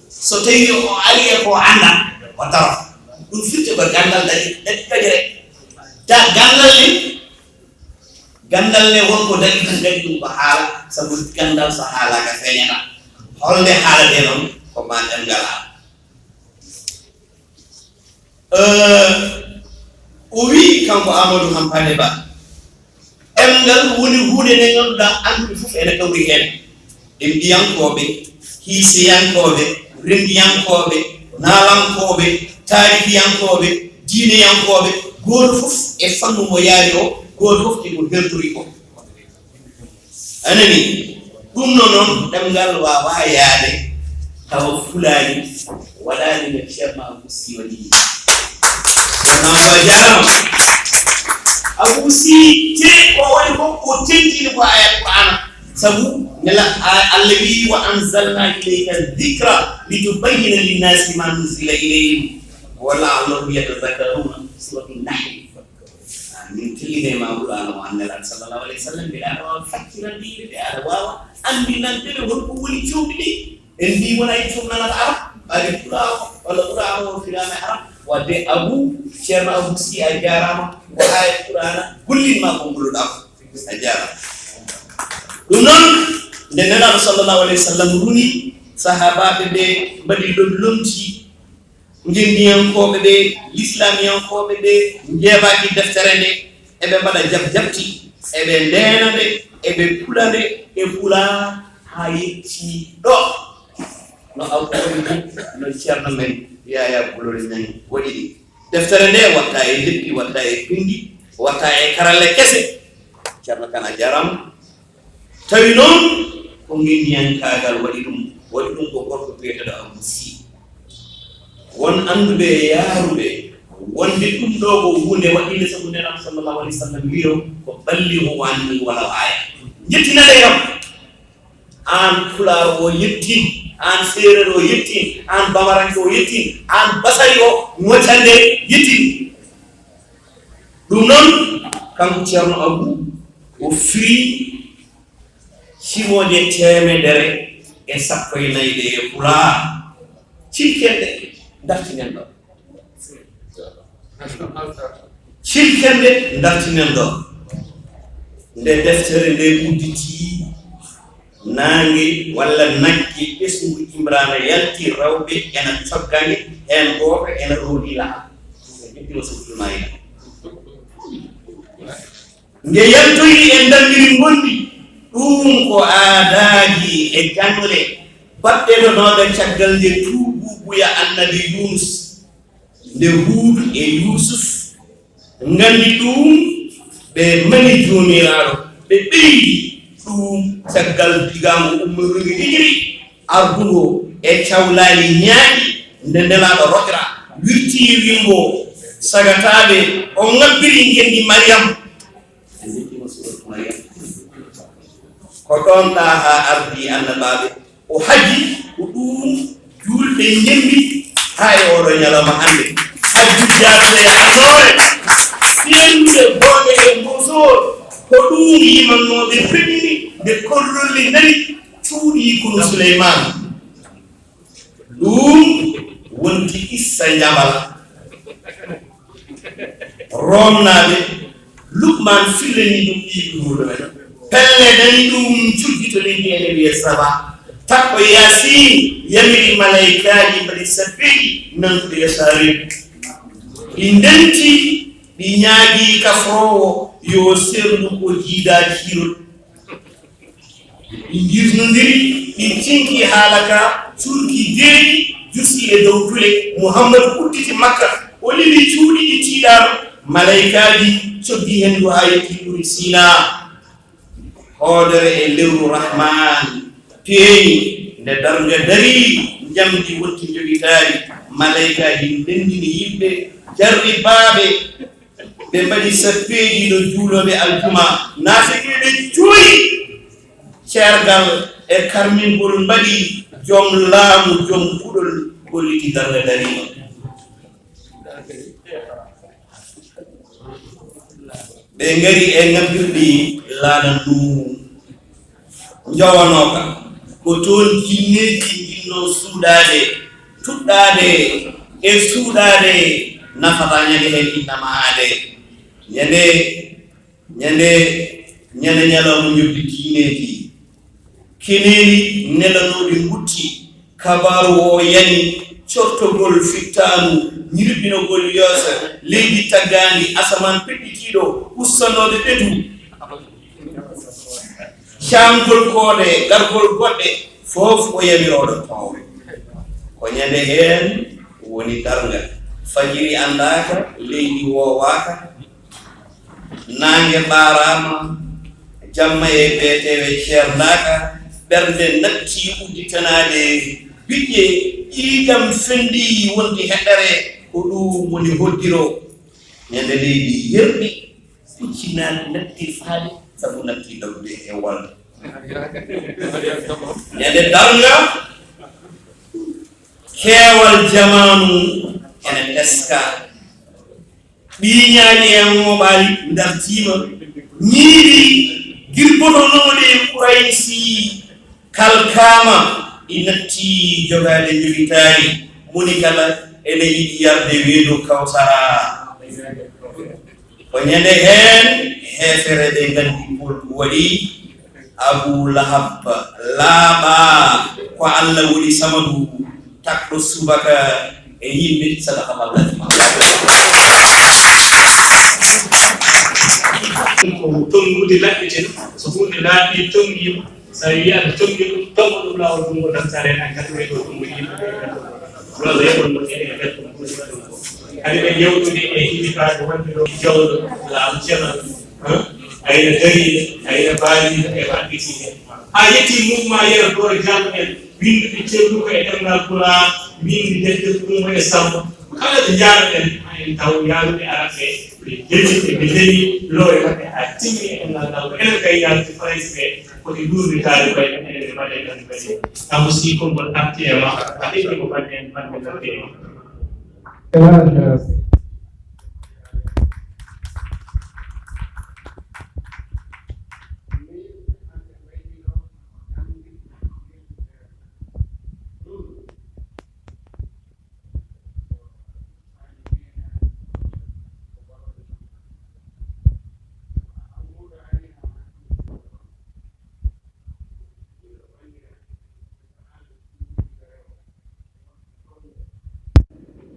so tawi o ari e ko annda, o tawa. Ɗum firti ko ganndal daɗi, daɗi, daɗi rek. Da-, ganndal ni, ganndal ne won ko daɗi ɗum, daɗi ɗum ko haala, sabu ganndal so haalaaka feeñata. Holnde haalatee noon? Ko ma ɗemngal haala. Eh, O wiyi, kanko Amadou Hampâté Bâ, ɗemngal woni huunde nde ngannduɗaa annduɓe fof ene kawri heen, e mbiyankooɓe, hiiseyankooɓe, renndiyankooɓe, naalankooɓe, taarihiyankooɓe, diineyankooɓe, gooto fof e fannu mo yaari o, gooto fof e ko hertori ko. A nani? Ɗum no noon, ɗemngal waawaa yahde tawa fulaani waɗaani no Ceerno Abou Sy waɗi. Ceerno Abou a jaaraama. Abou Sy, te ko woni fof ko tentini ko ayat Qur'aana. Sabu nela Allah wi, "Wa anzalna ilayka dhikra litubayyina linnasi ma nuzila ilayhim wa la'allahum yatadhakkaruna." Suratu Nahl. Min tilline ma Qur'aana o, an Nelaaɗo sallallahu alayhi wa sallam, mbiɗa aɗa waawi faccirande yimɓe ɓe, aɗa waawa anndinande ɓe holko woni cuuɗi ɗi. En mbii wona e cuuɗi nanata Arab, ari Qur'aana o, walla Qur'aana o firaama e Arab. Wadde Abu, Ceerno Abu Si, a jaaraama, ko aya Qur'aana gollinma ko ngulluɗaa ko. A jaaraama. Ɗum noon, nde Nelaaɗo sallallahu alayhi wa sallam runi, sahaabaaɓe ɓe mbaɗi lomlomti, Ngenndiyankooɓe ɓe, Lislamiyankooɓe ɓe njeebaaki deftere nde, eɓe mbaɗa jabjabti, eɓe ndeena nde, eɓe pula nde, e pula haa yetti ɗo. No Abubakar, no Ceerno men Yaya Bulol Ñaŋ waɗi ɗi. Deftere nde watta e leppi, watta e pinndi, watta e karalle kese. Ceerno Kan, a jaaraama. Tawi noon ko ngenndiyankaagal waɗi ɗum, waɗi ɗum ko gorko biyeteeɗo Abu Si. Won annduɓe e yaaruɓe wonde ɗum ɗo ko huunde waɗiinde sabu Nelaaɗo sallallahu alayhi wa sallam wiyo ko ballighu anni walaw aaya. Njettinanee kam. Aan Pulaar o yettin, aan Seereer o yettin, aan Bamaranke o yettin, aan Basari o, Moocande yettin. Ɗum noon, kanko Ceerno Abu, o firi simooje teemedere e sappo e nayi ɗe e Pulaar. Cilken ɗe, dartinen ɗo. Cilken ɗe, dartinen ɗo. Nde deftere nde udditi, naange walla nagge ɓesngu Imraana yalti, rewɓe ena cogga nge, heen gooto ena rondi lahal. Ƴetti o softu mayga. Nge yaltoyi e ndammiri ngonndi, ɗum ko aadaaji e jaŋle baɗɗe ɗo nooga caggal nde tuubuubuya Annabi Yuunus, nde Huudu e Yuusuf nganndi ɗum, ɓe mani Joomiraaɗo, ɓe ɓeydi ɗum caggal digaamu ummoru hijri, ardungo e cawlaali ñaaɗi nde Nelaaɗo roƴra, wirtii wimbo sagataaɓe, o ŋabbiri ngenndi Mariyam. En njettiima suuratu Mariyam. Ko ɗoon Ɗaaha ardii annabaaɓe, o haji, ko ɗum juulɓe njembi haa e ooɗoo ñalawma hannde. Hajju jaaduɗo e annoore, fiyanndude boone e mbosoor, ko ɗum yimannooɓe peɗiri nde korlolli nani cuuɗi kono Suleymaana. Ɗum wonti issa njabala. Roomnaaɓe, Lukman fillani ɗum ɓiy ɓuuɗo men. Pelle nani ɗum cujji to leydi ene wiye Saba. Takko Yaasin yamiri malaykaaji mbaɗi sappeeji nantude Yasarib. Ɗi ndenti, ɗi ñaagi kafroowo yo serndu o jiida kiirol. Ɗi njirnondiri, ɗi cinki haala ka, cuurki deeƴi, jusi e dow tule. Muhammadu udditi Makka, o lili cuuɗi ɗi tiiɗaano. Malaykaaji coggi henndu haa yetti Tuuri Siinaa. Hoodere e lewru Rahmaan peeñi, nde darnga darii, njamndi wonti njogitaari. Malaykaaji ndenndini yimɓe jarribaaɓe. Ɓe mbaɗi sappeeji ɗo juulooɓe aljuma, naafiqiiɓe joyi ceergal e karmingol mbaɗi, joom laamu, joom kuɗol golliti darnga dariima. Ɓe ngari e ngabbirɗi laana Nuuhu. Njowanooka, ko toon jinneeji njinnoo suuɗaade, tuɗɗaade e suuɗaade, nafataa ñande heen innama aade. Ñande, ñande, ñande ñalawma ñobbi diineeji, keneeli nelanooɗi mbutti, kabaaru o yani, cortogol fittaandu, ñirɓinogol yeeso, leydi taggaandi, asamaan peɗɗitiiɗo, ussanooɓe ɓetu, caamgol koode, gargol goɗɗe, fof o yamirooɗo toowe. Ko ñande heen woni darnga. Fajiri anndaaka, leydi woowaaka, naange ɓaaraama, jamma e beeteewe ceerndaaka, ɓernde natti udditanaade biƴƴe, ƴiiƴam fenndi wonti heɗɗere, ko ɗum woni hoddiro. Ñande leydi yerɓi, pucci naat-, natti faade, sabu natti dogde e wal. Ñande darnga, keewal jamaanu ene teska. Ɓiiñaaɗi e mooɓaali dartiima, ñiiɗi girgotonooɗi Kuraysi kalkaama, ɗi natti jogaade njogitaari, moni kala ene yiɗi yarde weedu Kawsara. Ko ñande heen heefere ɓe nganndi Pool ko waɗi, Abu Lahab laaɓaa ko Alla woni Samadu, takɗo subaka e yimɓe, sadaka Allah. Ko tonngude laɓɓitino, so huunde laaɓi tonngiima, so a yiyii aɗa tonngi ɗum, tonngo ɗum laawol junngo tan, so a reenaaki tan, ko ɗo tonngo yimɓe ɓe. Loolu yeɓol mo ene e nder ɗum. Hade ɓe yewtude e hilifaade wonɓe ɗo jawɗo laamu cemal, ayna dariiɗo, ayna baaliiɗo e ko annditiiɓe. Haa yettii mouvement Yero Dooro Jallo en, winnduɓe celluko e ɗemngal Pulaar, winndi defte Kummba e Sammba. Kala ɓe njaaraɗen, ma en taw yaaruɓe Arabɓe, ɓe jeli, ɓe jeli loowe maɓɓe haa timmi e ɗemngal ngal. Ko enen kay yaarude Farayse ɓe, ko ɗi ɗuurni taaliɓe ɓe, enen ɓe mbaɗen, enen ɓe mbaɗen. Kambo si konngol arti e ma, a heɓi ko baɗɗen en, baɗɗen en.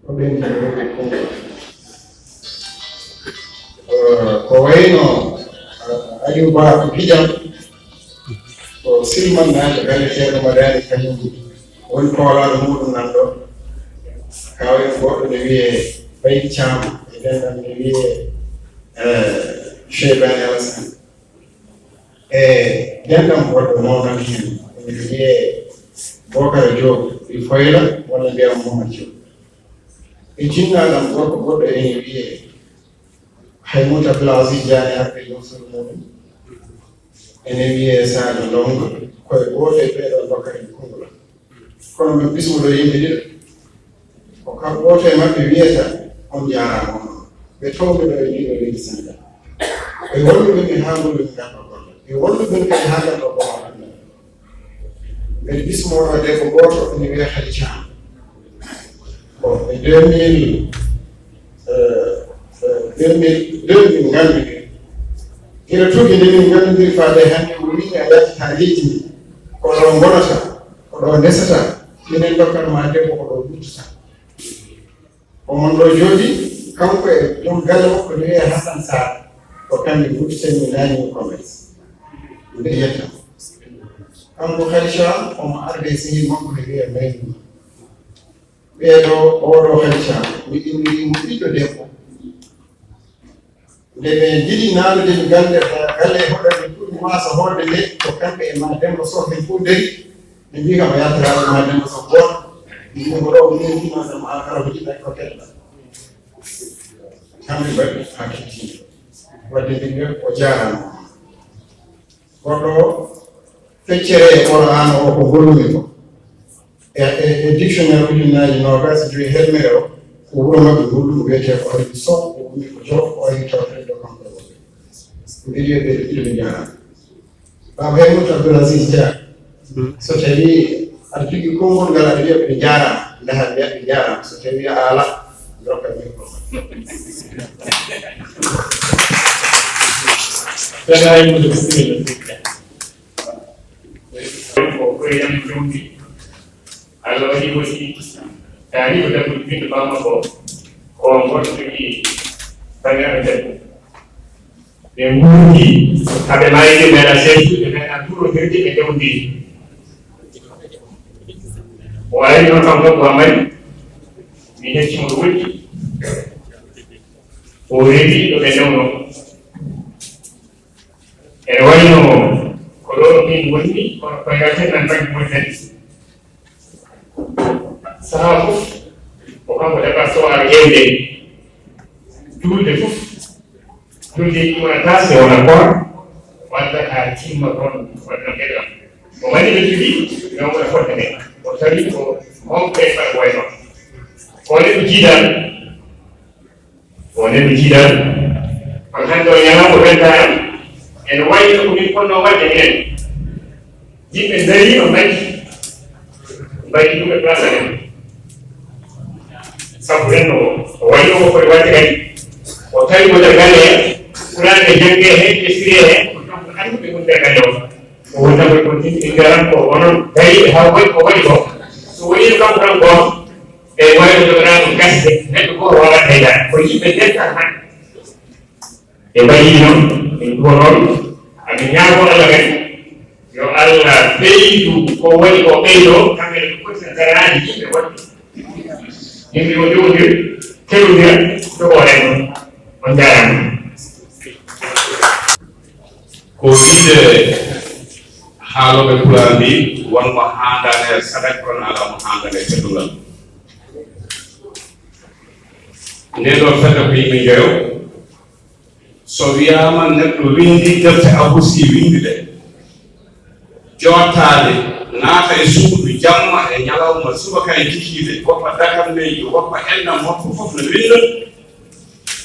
Ko ɓen tan woni konngol. Eh, ko wayno, eh, Aliou Ba ko pijam, ko silmannaajo galle Ceerno Madani kañum woni koolaaɗo muɗum nan ɗo. Ka wayno goɗɗo ne wiyee Baydi Caam, e dental ne wiyee, eh, Cheybani Alassane. E dental goɗɗo mawɗo heen, ene wiyee Bokara Diop, ɗi Foyla, walla mbiyam Momad Diop. E jinnaaɗam gorko goɗɗo ene wiyee Haymout Abdoul Aziz Diané, arɓe joom suudu muɗum. Ene wiyee Sadio Ndongo, ko e gooto e ɓee ɗoo Bakary Koungheul. Kono min bismuɗo yimɓe ɗiɗo. Ko kam gooto e maɓɓe wiyata, on njaaraama on. Ɓe towɓe ɗo e ndiɗo leydi Senegal. Ɓe walluɓe min haa ngollu min ngarɗo golle. Ɓe walluɓe min kadi haa ngarɗo golle. Mbeɗa bismoo ɗo debbo gooto ene wiyee Khady Thiam. Bon, e deux mille, euh, euh, deux mille, deux mille nganmi ɗum. Gila tuuki nde min nganndondiri faade hannde, o wiyi a yaltitaa leydi ndi. Ko ɗo ngonata, ko ɗo ndesata, minen ndokkata ma debbo ko ɗo luttata. Ko mon ɗo jooɗi, kanko e joom galle makko ne wiyee Hassan Sarr, ko kamɓe ngudditanii Nani Commerce. Mbeɗa yetta. Kanko Khadija, omo arde e sehil makko ne wiyee Maymuna. Ɓee ɗo, oo ɗo Khadija, mi inniri mo ɓiɗɗo debbo. Nde ɓe njiɗi naanude mi galle, galle e hoɗorde ɗum waasa hoorde nde, ko kamɓe e ma Demba Soh ɓe fof dari. Ɓe mbii kam, a yaltata e ma Demba Soh gooto. Mi wii mo ɗo, o mbii ma kam, a kala ko jiɗɗa ko keɗɗa. Kamɓe mbaɗi haa kettini. Wadde mbiɗ ɓe, o jaaraama. Goɗɗo feccere e Qur'aana o ko gollumi ko. E, e, e dictionnaire ujunnaaji noogaas e joyi hermere o, ko wuro maɓɓe gollumi wiyetee ko Aliou Sow, o ummi ko Jolof, o ari tawtoreede ɗo kanko e worɓe. Mbiɗo wiya ɓe ɗiɗo ɓe njaaraama. Baaba Haymout Abdoul Aziz Dia, so tawii aɗa jogii konngol ngal aɗa wiya ɓe njaaraama, ndaha mbiya ɓe njaaraama. So tawii a alaa, ndokka micro. Baaba Haymout, bisimilla. Ko, ko e yam jombi. Allah waɗi aussi, Yaani ko debbo binndo bamma ko, ko on goto jogii banndiraaɓe debbo. Ɓe nguurdi, aɓe maayi ɓe meeɗa seedu, ɓe meeɗa tuurondirde, ɓe dewndiri. O ari noon kam ɗo ko Amari, mi hetti mo ɗo woɗɗi. O rewi ɗo ɓe newno. Ene wayi no ko ɗo min wonni, kono koye ngal tan nan bannge Mauritanie. Sahaa fof, ko kanko debbo sowara ƴeewde. Juulde fof, juuldeeji wonata, si wona koor, wadda haa timma toon, wadda geɗe am. O waɗi ɓe cuɗi, mais o wona fodde nde. O tawi ko mawɓe ɓe mbaɗa ko wayi noon. Ko neɗɗo jiidaɗo. O neɗɗo jiidaɗo. Kono hannde o ñalawma weltaare am. Ene wayi no ko min ponno waɗde minen. Yimɓe ndariima mbaɗi, mbaɗi ɗum e place amen. Sabu renndo o, o waɗi o foti waɗde kadi. O tawi mo nder galle he, Qur'aana e jannge he, ɓe siree he, ko kanko annduɓe ɗum nder galle o. O wonta ko ɗum tigi ɓe ngaran ko onon dariiɓe haa waɗi ko waɗi ko. So woni kanko tan gooto, e wayi no jogoɗaa ɗum gasde, neɗɗo gooto waawat haydara. Ko yimɓe dental hannde. Ɓe mbaɗi noon, min ɗo noon, amin ñaago Allah kadi, yo Allah ɓeydu ko woni ko ɓeydo, kamɓe ne ɓe poti daraade yimɓe wonɓe. Yimɓe o jowdir, keɗodira, jogo renndo. On njaaraama. Ko wiide haalooɓe pulaar mbi, won mo haandaani e sadak, kono alaa mo haandaani e teddungal. Ndee ɗoo fedde ko yimɓe njoyo. So wiyaama neɗɗo winndi defte Abuu Sii winndi ɗe, jooɗtaade, naata e suudu jamma e ñalawma, subaka e kikiiɗe, woppa dakammeeji, woppa enɗam, woppa fof no winnda,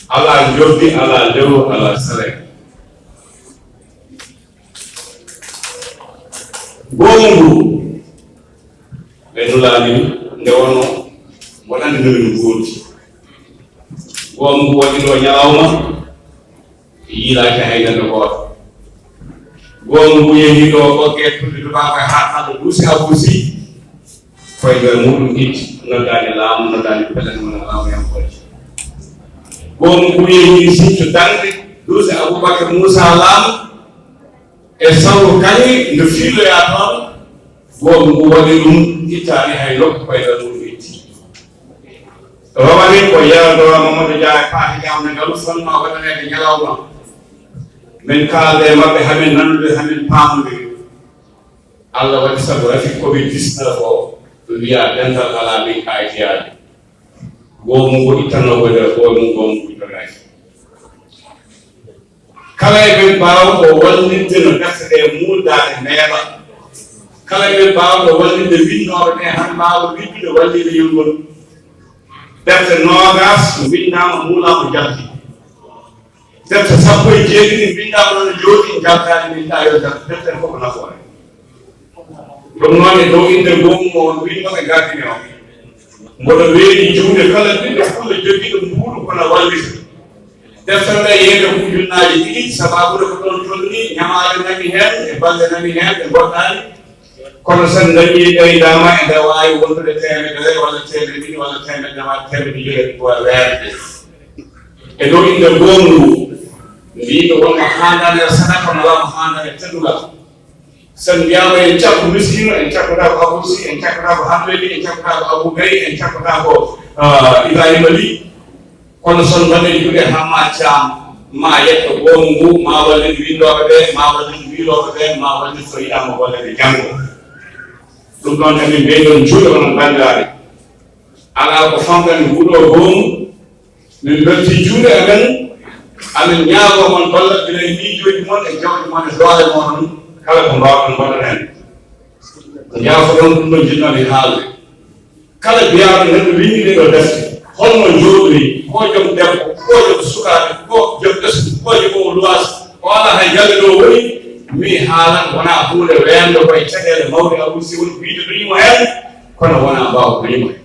alaa njobdi, alaa lewru, alaa salaire. Goomu ngu, ɓe nulaani nde wonno mboɗo anndi no min nguurdi. Goomu ngu waɗi ɗo ñalawma, yiilaaki hay ñande gooto. Goomu ngu yehi ɗo ɓoggee tulde tubaakoy haa kala duusi Abuu Sii, koye nder muɗum itti, noddaani laamu, noddaani pellet, wona laamuyankooje. Goomu ngu yehi Sinthiou dañde duusi Abubakar Muusa Laam e sawru kañum nde fiiloyaa toon, goomu ngu waɗi ɗum, ittaani hay nokku, koye nder muɗum itti. Rowani ko Yero Doro Mamadou Dia e Paate Ƴaamde Ngalu fotnoo waɗaneede ñalawma. Min kaalda e maɓɓe, hamin nannude, hamin paamondiri. Allah waɗi sabu rafi covid dix-neuf o, ɓe mbiya dental alaa min kayitiyaade. Goomu ngu ittanoo ko nder goomu, goomu ngu jogaaki. Kala e men baawɗo wallitde no gasa ɗe muuldaade neeɓa. Kala e men baawɗo wallitde winnooɓe ɓe han mbaawa winndude walliinde yongol. Defte noogaas winndaama, muulaama, jalti. Defte sappo e jeeɗiɗi mbinndaama noon jooɗi, njaltaani, min ɗa yo defte fof ko nafoore. Ɗum noon e dow innde goomu mo on winnooɓe gardini o. Mboɗo weeɗi juuɗe kala ɓiɗɗo fulla jogiiɗo mbuuɗu kono wallita. Deftere nde yeeyde ko ujunnaaji ɗiɗi, sabaabu nde ko ɗoon tolni, ñamaale nani heen, e balɗe nani heen, ɗe ngoɗɗaani. Kono so en dañii ɓeydaama, ene waawi wondude teemedere walla teemedde ɗiɗi walla teemedde nayi, teemedde joyi ko weerde. E dow innde goomu ngu, mbiimi won mo haandaani e sadaka, kono alaa mo haandaani e teddungal. So en mbiyaama en cakku miskiino, en cakkotaako Abuu Sii, en cakkotaako Hammeedi, en cakkotaako Abuu Gay, en cakkotaako, ah, Ibraahiima Lih. Kono so en mbaɗii juuɗe haa ma caam, ma yetto goomu ngu, ma wallin winndooɓe ɓe, ma wallin wiilooɓe ɓe, ma wallin so yiɗaama golle ɗe janngo. Ɗum ɗoon tan min mbiyɗon juuɗe onon banndiraaɓe. Alaa ko famɗani nguɗo goomu. Min mbeltii juuɗe amen, amin ñaagoo mon ballal gila e miijooji mon e jawɗi mon e doole mon, kala ko mbaawɗon mbaɗon heen. Njaafoɗon ɗum ɗo njiɗnoo mi haalde. Kala biyaaɗo neɗɗo winndi ɗee ɗoo defte, holno njooɗori, ko joom debbo, ko joom sukaaɓe, ko joom ɓesngu, ko joom luwaas, o alaa hay galle ɗo woni, mi haalan wonaa huunde weeɓnde koye caɗeele mawɗe Abuu Sii woni ko yiɗde duñi mo heen, kono wonaa mbaaw duñi mo heen.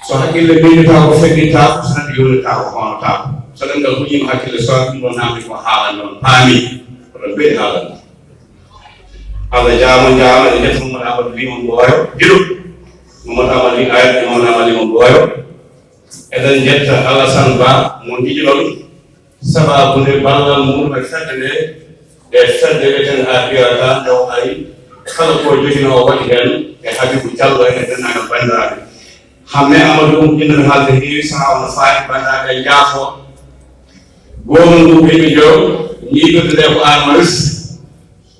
So hakkille miijetaako, feɗɗitaako, so neɗɗo yewletaako, fawnotaako. So ɗemngal huƴiima hakkille, so ɗum ɗoon naamndi ko haalan noon, paami, ko ɗoon mbeɗi haalan. Allah jaaraama, on njaaraama, e njetto Mamadou Amadou Ly, on Mboyo, Giɗo. Mamadou Amali Ayat e Mamadou Amali mo Boyo. Eɗen njetta Alassane Ba mo Ndiƴi ɗon, sabaabu nde ballal mum e fedde nde, e fedde wiyeten A P R ka, nde o ari, kala ko jogino o waɗi heen, e Habibou Diallo e denndaangal banndiraaɓe. Hamme Amadou, ɗum innde haalde heewi, sahaa o no faati, banndiraaɓe njaafo. Goomu ngu ɓe ɓe joom, ñiiɓirde nde ko Anne Marie,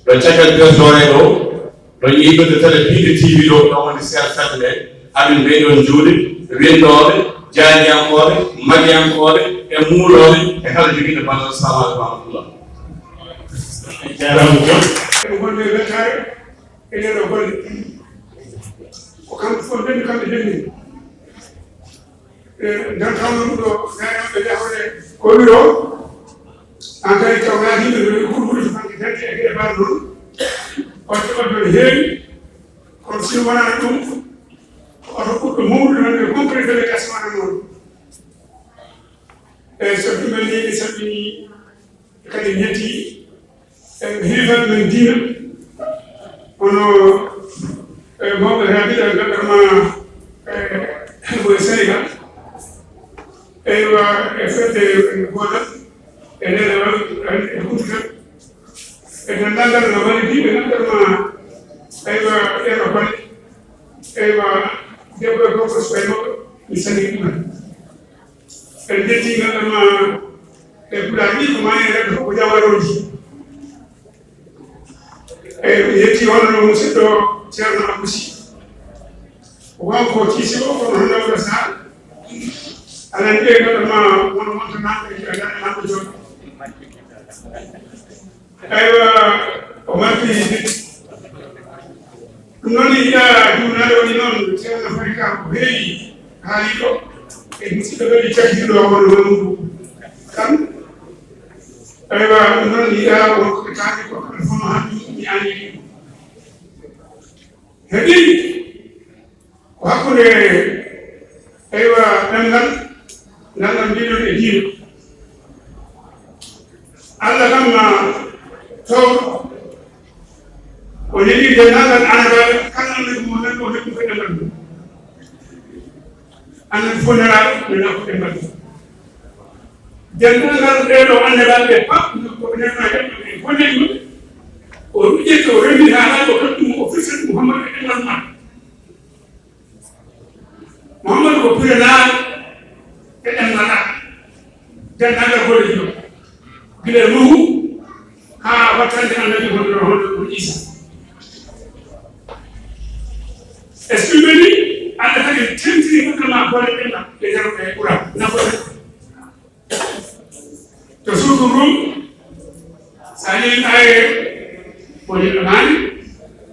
ɗo caggal bertoore ɗo, ɗo ñiiɓirde télé Piindi T V ɗo, ɗo woni seeɗa fedde nde, amin ɓeyɗon juuɗe, winndooɓe, jaayndiyankooɓe, magiyankooɓe, e muulooɓe, e kala jogiiɗo ballal. Salaamu aleykum wa rahmatullah. Jaaraama joom. Eɓe ngonde weltaare e ɗee ɗoo golle. Ko kamɓe fof ndenndi, kamɓe ndenndi. E nder tawno ɗum ɗo, naayaɓe jahode ko wiro, an kadi taw naatiɓe no ɓe kurkuɗi to banggue dente e geɗe mbaɗa noon. Wadde wadde no heewi, kono si wonano ɗum, ko oto ɓurɗo mawnude wonde complet délégation wona noon. E so ɗum en ni, mi salmini kadi en yetti, e, hilifaaɓe men diina, hono, e, mawɓe Rabiɗa, ganndal ma, e, ko e Sénégal. Eywa, e fedde goodal, e ndeɗewal, e hututal, e denndaangal no wallidiiɓe, ganndal ma, eywa, ɗeɗo golle. Eywa, debbo e gorko, suka e mawɗo, mi salmini ɗumen. En njetti ganndal ma e Pulaar ni ko maa en rewɓe fof ko jamarooji. Eyyi, mi yetti hono no musidɗo Ceerno Abou Sy. Ko kanko kiisi o, kono hono Dawda Sall. Aɗa anndi e ganndal ma won wonta nanɗo e ganndal nanɗo joɗɗo. Eywa, o marti. Ɗum noon yiɗa juunaade woni noon, Ceerno Fari Ka ko heewi haaliɗo e musidɗo kadi cakkiɗo o, woni Mamadou Kane. Eywa, ɗum noon yiɗa won ko ɓe kaali ko kamɓe fof no haɗi mi anndi ɗum. Heɓi ko hakkunde, eywa, ɗemngal ngal, ngal mbiɗon e diina. Allah kam ma tawɗo, o neli denndaangal annabaaɓe, kala annabi mo nanɗo, o heɓi ko ɗemngal mum. Annabi fof nelaaɗo, nelaa ko ɗemngal mum. Denndaangal ɓee ɗoo annabaaɓe ɓe, pap, ko ɓe nelnaa ɗemngal ɓe, ko neli ɗum. O ruƴƴete, o rewiri haa laaɓi, o totti mo, o firti Muhammadu e ɗemngal mum. Muhammadu ko piranaaɗo e ɗemngal Arab, denndaangal golleeji ɗo, gila e Nuuhu haa wattande Annabi gonɗo, gonɗo Iisa. Est-ce que mbeɗi Allah kadi tentini ɗum ma golle ɗemngal e nder e Qur'an? Nafoore. To suuratu Ruum, so a ƴeewi aaye woni ɗo maani,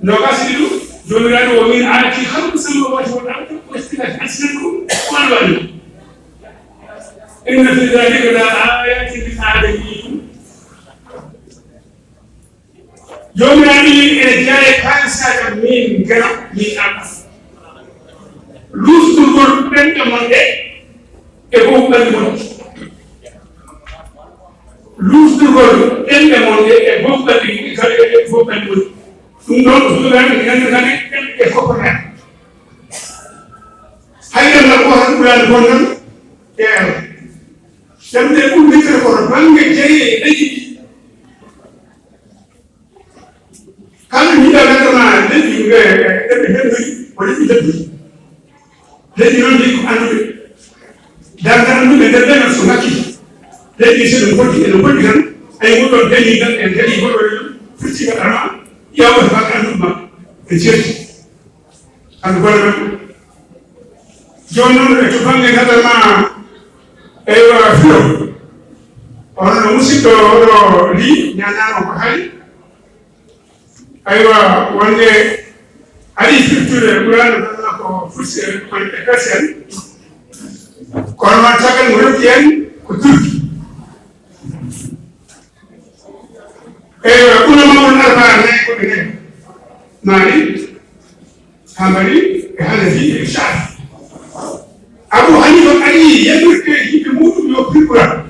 noogaas e ɗiɗi, Joomiraaɗo, "ومن آياته خلق السماوات والأرض واختلاف ألسنتكم وألوانكم إن في ذلك لآيات للعالمين." Joomiraaɗo wiyi, ene jeyaa e kaalisaagal min Geno, min Allah. Luusdurgol ɗemɗe mon ɗe e bofu ɓalli mon. Luusdurgol ɗemɗe mon ɗe e bofu ɓalli, e bofu ɓalli mon. Ɗum ɗoon ko suuɗaani, mi nanndirani ɗemɗe ɗe fof ko heen. Hay ɗemngal gootal ɓuraani bonnan e Allah. Ɗemɗe ɓurnirte ko to bannge jeyi e leydi ndi. Kala mi yiɗa ngaddana leƴƴi, e, e, e, ɓe hendude, ko leƴƴi tedduɗi. Leƴƴi noon ndi ko annduɓe. Darnde annduɓe nder leñol so ngakkii. Leƴƴi so ɗum foti, eɗum foti tan. Ay, ngol ɗon dañi tan, en dañi goɗɗo e ɗum. Firti ko ɗama, ƴeewa ko annduɓe ma. Ɓe ceerti. Kamɓe golle maɓɓe. Jooni noon, e to bannge gadda ma, eywa, filo. Hono no musidɗo oɗo li, ñaanano ko haali. Aywa, wonde ari firtude Qur'an, ɗon ko firti en, ko e Persian. Kono noon, caggal mo rewti en, ko Turki. Eywa, ulama'ul arba'a nayi ko ɓe nayi. Maalik, Hanbali, e Hanafi, e Shaafi. Abu Hanifa ari yamirde yimɓe muɗum yo pir Qur'an.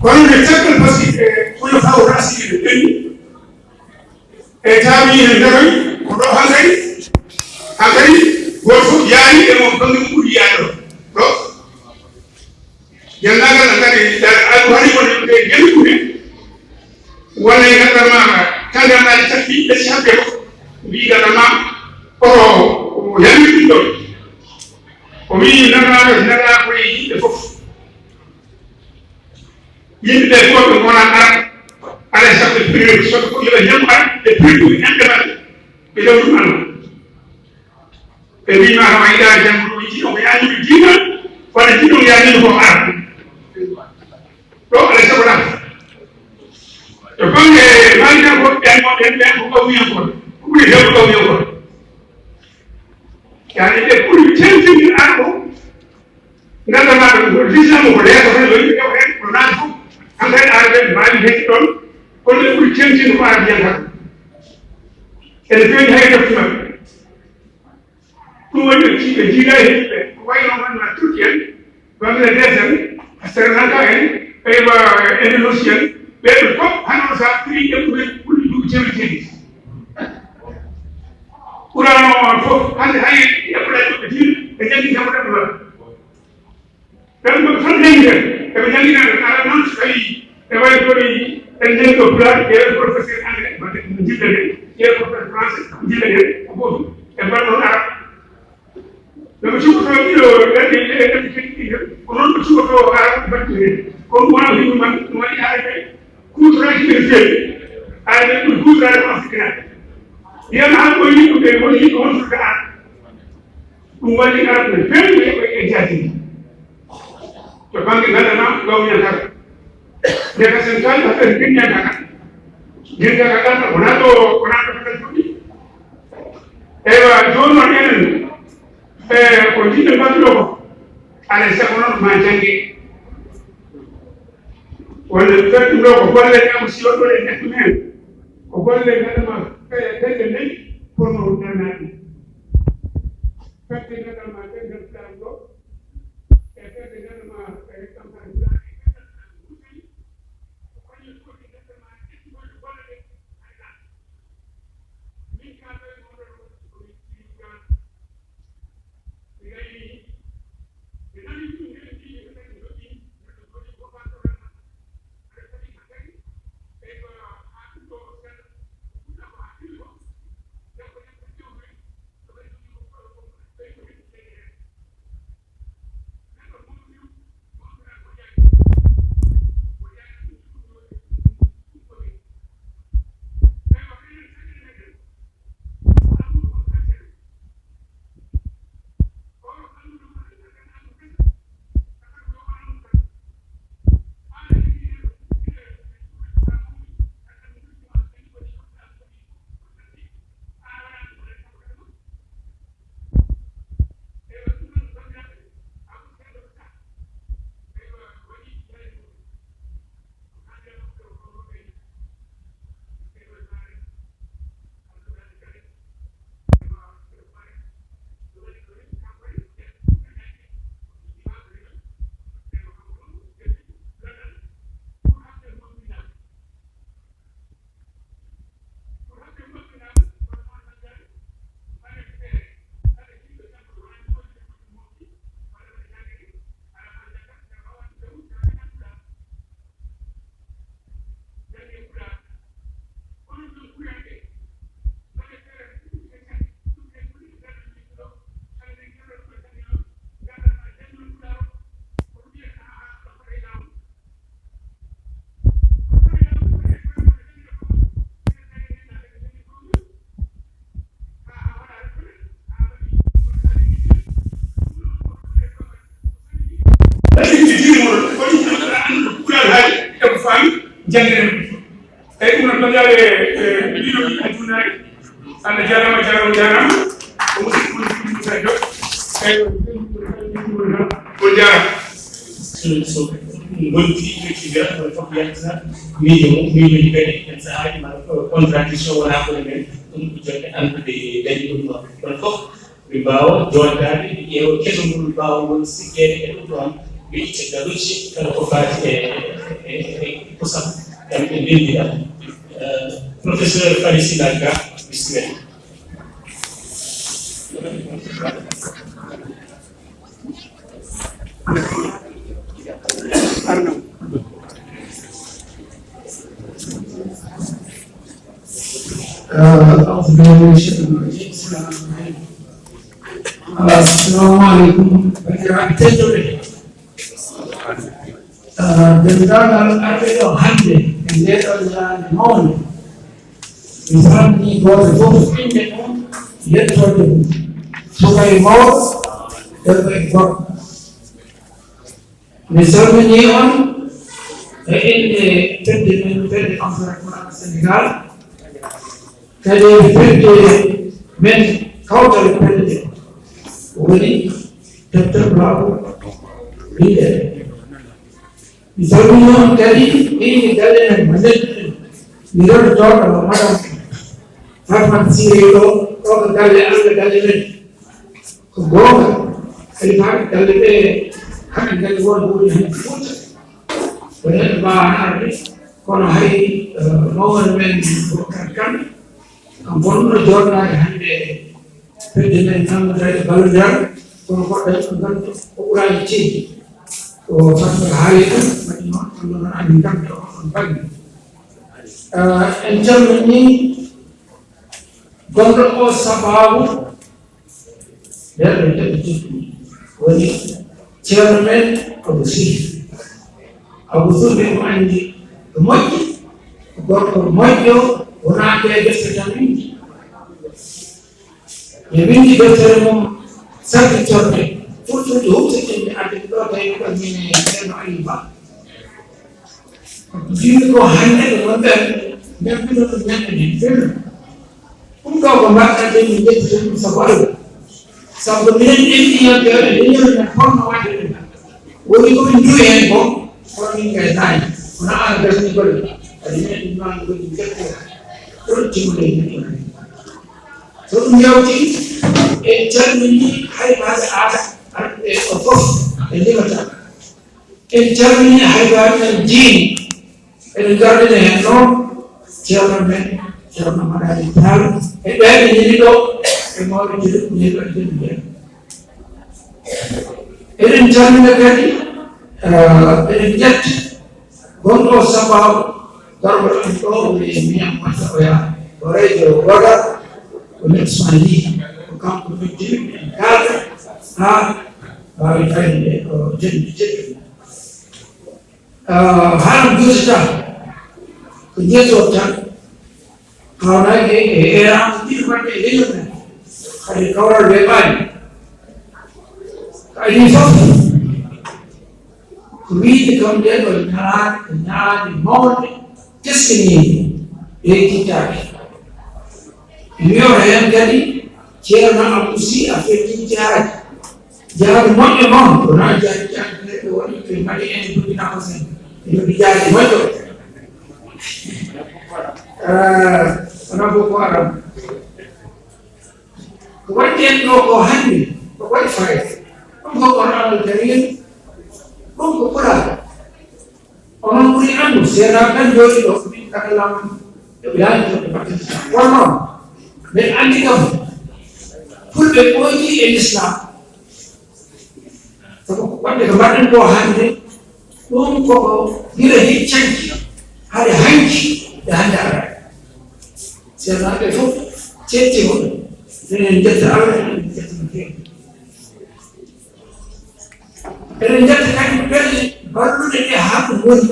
Kono nde caggal, parce que, e, khulafa'ur rashidin ɓe ɓenni, e tawi en daroy, ko Ɗo hankadi, hankadi, gooto fof yaari e mo bannge mum ɓuri yaade ɗo. Ɗo, denndaangal hankadi, Abdou Halim woni ɗo e Guédé, wonde nganndanmaa tangarɗaaji tati ɗi ɓesdi haɓde fof, mbiyi nganndanmaa oto o yamir ɗum ɗon. O wiyi nganndanmaa nana ko e yimɓe fof. Yimɓe ɓe fof ɓe ngonaa Arab, alaa e sago ɓe priorité, so ɓe ko yo ɓe ñamu Arab, ɓe priorité ñamde maɓɓe, ɓe lewru Allah. Ɓe mbiima kam a yiɗaa janngude, o yiɗi ɗo ko yaajnude diina, walla jiɗɗo ko yaajnude ko Arab. Ɗo alaa e sago ɗaɓɓa. To bannge Malikankoɓe ɓen, ɓen, ɓen ko gawmiyankooɓe, ko ɓuri heewde gawmiyankooɓe. Yani ɓe ɓuri tentinde Arab o. Nganndanmaa ɗum, ko l'islam ko leeso tan, yo yimɓe ƴeew heen, ko naati fof. Hankadi Arabe en mbaawi heƴde ɗoon, kono ɓe ɓuri tentinde ko Arabiyankaaɓe. Ene feewi hay e defte maɓɓe. Ɗum waɗi ɓe ci-, ɓe jiidaa e yimɓe, ko wayi no wonno Turki en, Bangladesh en, Sri Lanka en, eywa, Indonesie en, ɓee ɗoo fof, hannde on sahaa, prix ɗemɗe ɓuri duuɓi teemedde jeeɗiɗi. Qur'aana o on fof, hannde hay eɓɓoɗe ɗo ɓe diina, ɓe janngi tan ko ɗemɗe maɓɓe. Ɓen ko tan janngi tan, eɓe janngi tan, ala noon so tawii e wayi ɗo ɗi, en janngi ɗo Pulaar, ƴeewen professeur anglais, njilla ɗen, ƴeewen professeur français, njilla ɗen, ko gootum, e mbaɗa ɗon Arab. No ɓe cukotoo ɗiɗo, ɓen ɗi, ɗi, ɗi, ɗi, ɗi, ko noon ɓe cukotoo Arab mbaɗi heen. Kono ɗum wonaa ko yimɓe maɓɓe, ɗum waɗi Arab ɓe, kuutoraaji ɓe feewi. Arab ɓe ɓuri kuutoraade ko Afriknaaɓe. Wiyama haa ko yimɓe ɓe woni yimɓe wontude Arab. Ɗum waɗi Arab ɓe feewi ɓe, ɓe, ɓe jaatini. To bannge nganndanaa gawñankara. Ndeka sen tawi affaire ngenndiyankara. Ngenndiyankara wonaa ɗo, wonaa ɗo kadi fuɗɗi. Eywa, jooni noon enen, e, ko njiɗɗen mbaɗude ko, alaa e sago noon ma jannge. Wonde fedde ɗo ko golle ɗe am si waɗɗo e nder ɗum en. Ko golle ngaɗama, e, fedde ndewi, kono nanaɗi. Fedde ngaɗama, fedde ɗo. Janngiren. Eeyi, ɗum noon, banndiraaɓe, e, e, ɗiɗo mi addunaare. Allah jaaraama, jaaraama, jaaraama. Ko musidɗo mon Jibril Moussa Diop. Eeyi, on jaaraama. So, so ngonti, jokki, on fof yaltina miijo mum, miijooji kadi, en sahaaji, ma, contradiction wonaa ko e men. Ɗum ko jonde anndude dañi ɗum ɗo. Kono fof, ɓe mbaawa jooɗdaade, ɓe ƴeewa keso ngol, ɓe mbaawa ngol siggeede e ɗum ɗoon, ɓe itta galuuji kala ko faati e, e, e, e kosam, kam ɓe mbinndira. Eh, professeur Fari Sila Ka, bisimilla. أعوذ بالله من الشيطان الرجيم. بسم الله الرحمن الرحيم. Assalamu aleykum, banndiraaɓe tedduɓe. Ah, denndaangal arɓe ɗo hannde e ndee ɗoo ñalaande mawnde, mi salminii gooto fof innde mum, yettoode mum, suka e mawɗo, debbo e gorko. Mi salminii on e innde fedde men, fedde Abdourahmane Sénégal, kadi e fedde men kawtal fedde, woni Docteur Babou Windé. Mi salminii on kadi e innde galle men mo nodduɗen, mi rewtotooɗo mo Madame Fatmata Siré ɗo, ɗo ko galle Allah, galle men. Ko goonga, kalifaaɓe galle ɓe, haɓe galle won woni heen Fuuta. Ko neɗɗo mbaawaa arde, kono hay, eh, mawɗo men Boubacar Kane, kanko wonno jooɗnaade hannde fedde men nanngude e ballodiral, kono goɗɗo ko ganndo ko ɓuraani ceeɗi. Ko Fatmata haali ɗum, waɗi noon, ɗum noon anndi kam to on bannge. Eh, en calminii gonɗo o sabaabu, nder ɓe tawi tedduɓe woni ceerno men Abou Sy. Abou Sy ɓe mo anndi ko moƴƴi, ko gorko moƴƴo, wonaa ɗe defte tan winndi. Ɓe winndi deftere mum sarɗi corde, furtude huɓtitinde adde ɗo tawi ko min e ceerno Aliou Ba. Mbimi ko hannde ko wonɓe men mbino ɗum ñande men mbino. Ɗum ɗo ko mbaɗɗa de min njettita ɗum sabu Allah. Sabu ko minen ɗemɗi yonde waɗe leñol men honno waɗde ɗum. Woni ko min nduwi heen ko kono min kay nayi. Kono an gasni golle. Kadi minen ɗum noon ko ɗum jette. Ɗon timmude e min ɗum. So ɗum yawti en calmini hay baɗe aada arɓe o fof e limata. En calmini haybaaɓe men diine. Eɗen gardina heen noon ceerno men, ceerno Madani Tall, e ɓe ɓe ñini ɗo, e mawɓe juɗe ñini ɗo e jonni ɓe. Eɗen calmina kadi, eh, eɗen njetti gonɗo o sabaabu gargol am ɗo, woni e miyam Mata Oya, o reyjo o waɗa, o neɗɗo Sohayli, ko kanko noddi min, en kaalda, haa mbaawen fayde ɗo jonni teddude. Ah, haram jurtata ko jeeto tan, kawnaaki e eeraango ɗiɗo waɗde e leñol men. Kadi kawral weeɓaani. Ko adii fof, ko wiyde kam nde ɗo ñalaande, ko ñalaande mawnde teskiniinde, ɓe kittaaki. Mi wiyata heen kadi, Ceerno Abdou Sy a feƴƴintaaki. Jaabi moƴƴo noon, ko noon jaabi jaabi neɗɗo waɗi ɓe mbaɗi en burkina faso en. Ɓe mbaɗi jaabi moƴƴo. Eh, wona Boko Haram. Ko waɗi en ɗo ko hannde, ko waɗi fayda. Ɗum ko Qur'anul Karim, ɗum ko Qur'an. Onon ɓuri anndu, seeɗa tan jooɗi ɗo, min kala lam, ɓe ɓe yaani to ɓe mbaɗta. Kono noon, min anndi kam, fulɓe ɓooydi e l'islam. Sabu ko waɗde ko mbaɗɗen ko hannde, ɗum koko gila heccanki, haɗe hanki, e hannde ara. Seeɗa ɓe fof, cetti ko, minen jetta Allah, minen jetta no feewi. Eɗen njetta kadi pelle balluɗe ɗe haa ɗum woni.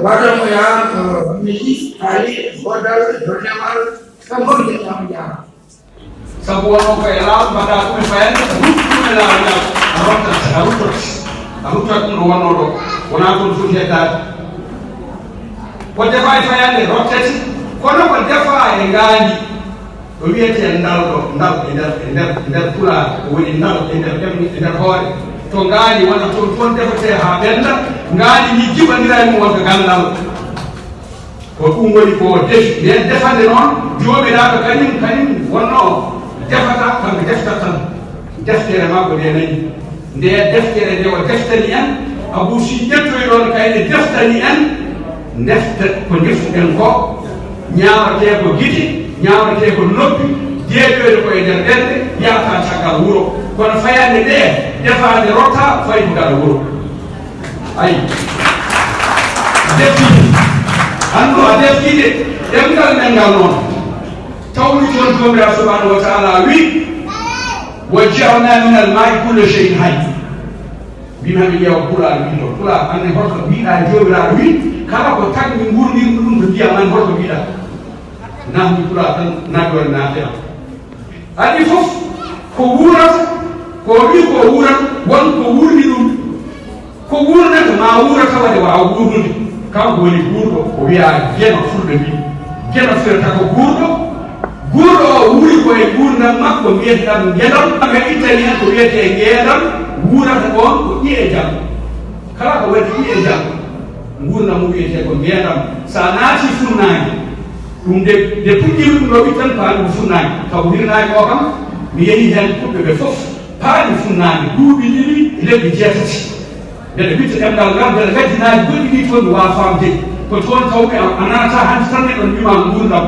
Waɗamo yaa, eh, miji, haali, e goodal, e donemal, kam fof njettaama jaaraama. Sabu wonno ko e laawol mbaɗa ɗum e fayande, a rutti ɗum e laawol ngal, a rottat, a ruttat, a ruttat ɗum ɗo wonno ɗo. Wonaa ko ɗum foti heddaade. Ko defa e fayande, rottati, kono ko defa e ngaandi. Ɗo wiyetee ndal ɗo, ndal e nder, e nder, e nder pulaar, ko woni ndal e nder ɗemngal, e nder hoore. To ngaandi wona toon, toon defetee haa ɓennda, ngaandi ndi jiɓandiraa e mum wonta ganndal. Ko ɗum woni ko defi. Ndeen defande noon, joomiraaɗo kañum, kañum wonnoo defata, kanko deftat tan. Deftere makko nde nani. Nde deftere nde o deftani en, Abuu Sii ƴettoyi ɗoon kayɗe deftani en, ndefte ko ndeftuɗen ko, ñaawetee ko gite, ñaawetee ko noppi, deeƴoyde ko e nder ɓernde, yahata caggal wuro. Kono fayande nde, defaande rottaa, fayi ko gada wuro. Ay, a defti. Anndu a defti de. Ɗemngal men ngal noon. Tawmi toon Joomiraaɗo Subhaanahu wa Taala wi, "Wa ja'alna min al-ma'i kulla shay'in hayy." Mbimi, "Hami ƴeewa Pulaar wi to. Pulaar, anne holko mbiɗa Joomiraaɗo wi, kala ko tagmi ngurnirmi ɗum ko ndiyam, an holko mbiɗa?" Nahmi Pulaar tan, naɓi won naate am. Adi fof ko wuurata, ko wi ko wuurata, won ko wuurni ɗum. Ko wuurnata ma wuurata waɗe waawa wuurnude. Kanko woni guurɗo, o wiyaa geno, fulɓe mbi. Geno firata ko guurɗo. Guurɗo o wuuri ko e nguurndam makko mbiyetee ɗam ngeɗam. Ɓe ittani hen ko wiyetee ngeɗam, wuurata ɗoon ko ƴi'e jam. Kala ko waɗi ƴi'e jam, nguurndam mum wiyetee ko ngeɗam. So a naati funnaange, ɗum de, de puɗɗiima ɗum ɗo wittan paani ko funnaange. Taw hirnaange o kam, mi yehi heen puɗɓe ɓe fof, paani funnaange, duuɓi ɗiɗi, lebbi jeetati. Mbeɗa witta ɗemngal ngal, mbeɗa ngaddinaaji goɗɗi ɗi toon, mi waawa faamde. Ko toon tawmi a, a naata hannde tan neɗɗo ne wima nguurndam.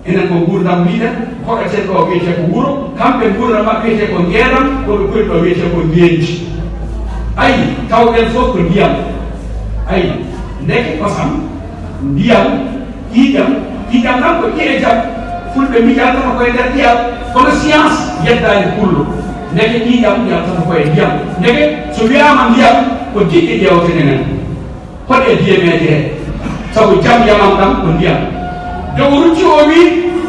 Enen ko nguurndam mbiɗen, hoɗaten ɗo wiyetee ko wuro, kamɓe nguurndam maɓɓe wiyetee ko ngeendam, ko ɓe koni ɗo wiyetee ko ngeendi. Ayi, tawɗen fof ko ndiyam. Ayi, ndeke kosam, ndiyam, ƴiiƴam, ƴiiƴam tan ko ƴi'e jam. Fulɓe mbi yaltata koye nder ƴi'am, kono science yeddaani pullo. Ndeke ƴiiƴam yaltata koye ndiyam. Ndeke so wiyaama ndiyam, ko diƴƴe ƴeewten enen. Hoɗe diyameeje he, sabu jam yamam ɗam ko ndiyam. Nde o rutti o wi,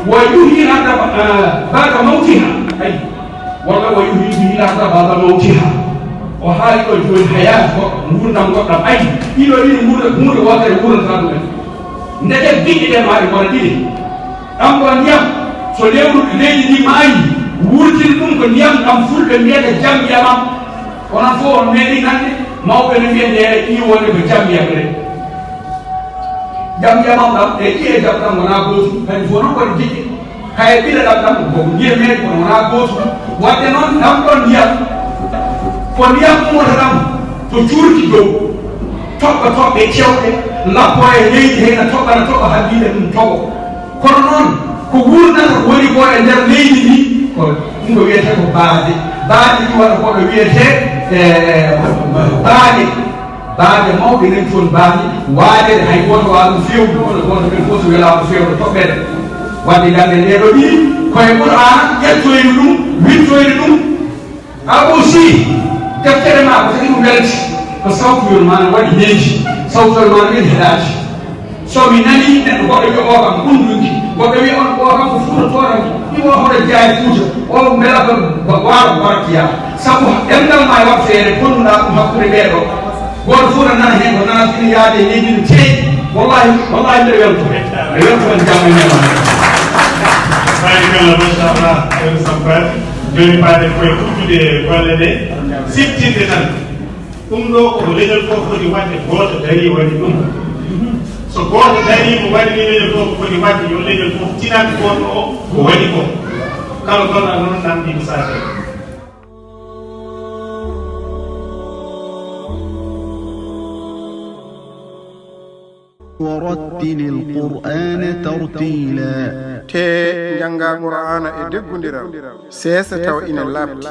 "Wa yuhyi arda ba-, ah, ba'da mawtiha." Ayi, walla "Wa yuhyi bihi arda ba'da mawtiha." O haali ɗo jooni hayaat goɗɗo, nguurndam goɗɗam. Ayi, ɗiɗo ɗiɗi nguurda, huunde wootere wuuranta ɗum en. Ndeke diƴƴe ɗe maaɗe ngona ɗiɗi. Ɗam ɗo ndiyam, so lewru leydi ndi maayi, wurtin ɗum ko ndiyam ɗam fulɓe mbiyata jam yamam. Onon fof on meeɗi nande mawɓe no mbiya nde ƴiwonde ko jam yamre. Jam yamam ɗam e ƴiye jam ɗam wonaa gootum, kañum fof noon kono diƴƴe. Kaye ɓiɗa ɗam ɗam ko ndiye meeɗi kono wonaa gootum. Wadde noon ɗam ɗon ndiyam, ko ndiyam ummata ɗam to cuurki dow, toɓɓa toɓɓe cewɗe, lappo e leydi, heyna toɓɓa na toɓɓa haa mbiɗen ɗum toɓo. Kono noon, ko wuurnata woni ko e nder leydi ndi, ko ɗum ko wiyetee ko baade. Baade ɗi waɗa ko ɗo wiyetee, eh, baade. Baade mawɗe nani toon, baade waade, hay gooto waawaa ɗum feewde, walla gooto men fof so welaama feewde toɓɓere. Wadde gannde nde ɗo ɗiɗi, ko e Qur'aana ƴettoyru ɗum, wittoyru ɗum. A aussi, deftere ma ko tagi ɗum welti, ko sawtoyol ma no waɗi neeji, sawtoyol ma no waɗi heɗaade. So mi nani neɗɗo goɗɗo wiya o kam ko ɗum yonki, goɗɗo wiya on o kam ko Fuuta tooranke, ɗi o hoto jeyaa e Fuuta, o mbela ko ba-, waalo barakkiya. Sabu ɗemngal ma e wattoyeede, ponnuɗaa ɗum hakkunde ɓee ɗo. Gooto fof no nana heen, ko nanata ina yaade e leydi no teeƴi. Wallahi, wallahi mbiɗa welto. Mbiɗa welto on jamma e ñalawma. Barikalla, machallah, Ceerno Sampaat. Jooni paaɗen koye ɓurtude golle ɗe, siftinde tan. Ɗum ɗo ko leñol fof foti waɗde, gooto darii waɗi ɗum. So gooto darii mo waɗi ni leñol fof ko foti waɗde, yo leñol fof tinan gooto o ko waɗi ko. Kala gollal noon nanndi ko saate. ورتل القرآن ترتيلا. Te njanngaa Qur'aana e deggondiral, seesa tawa ina laaɓti.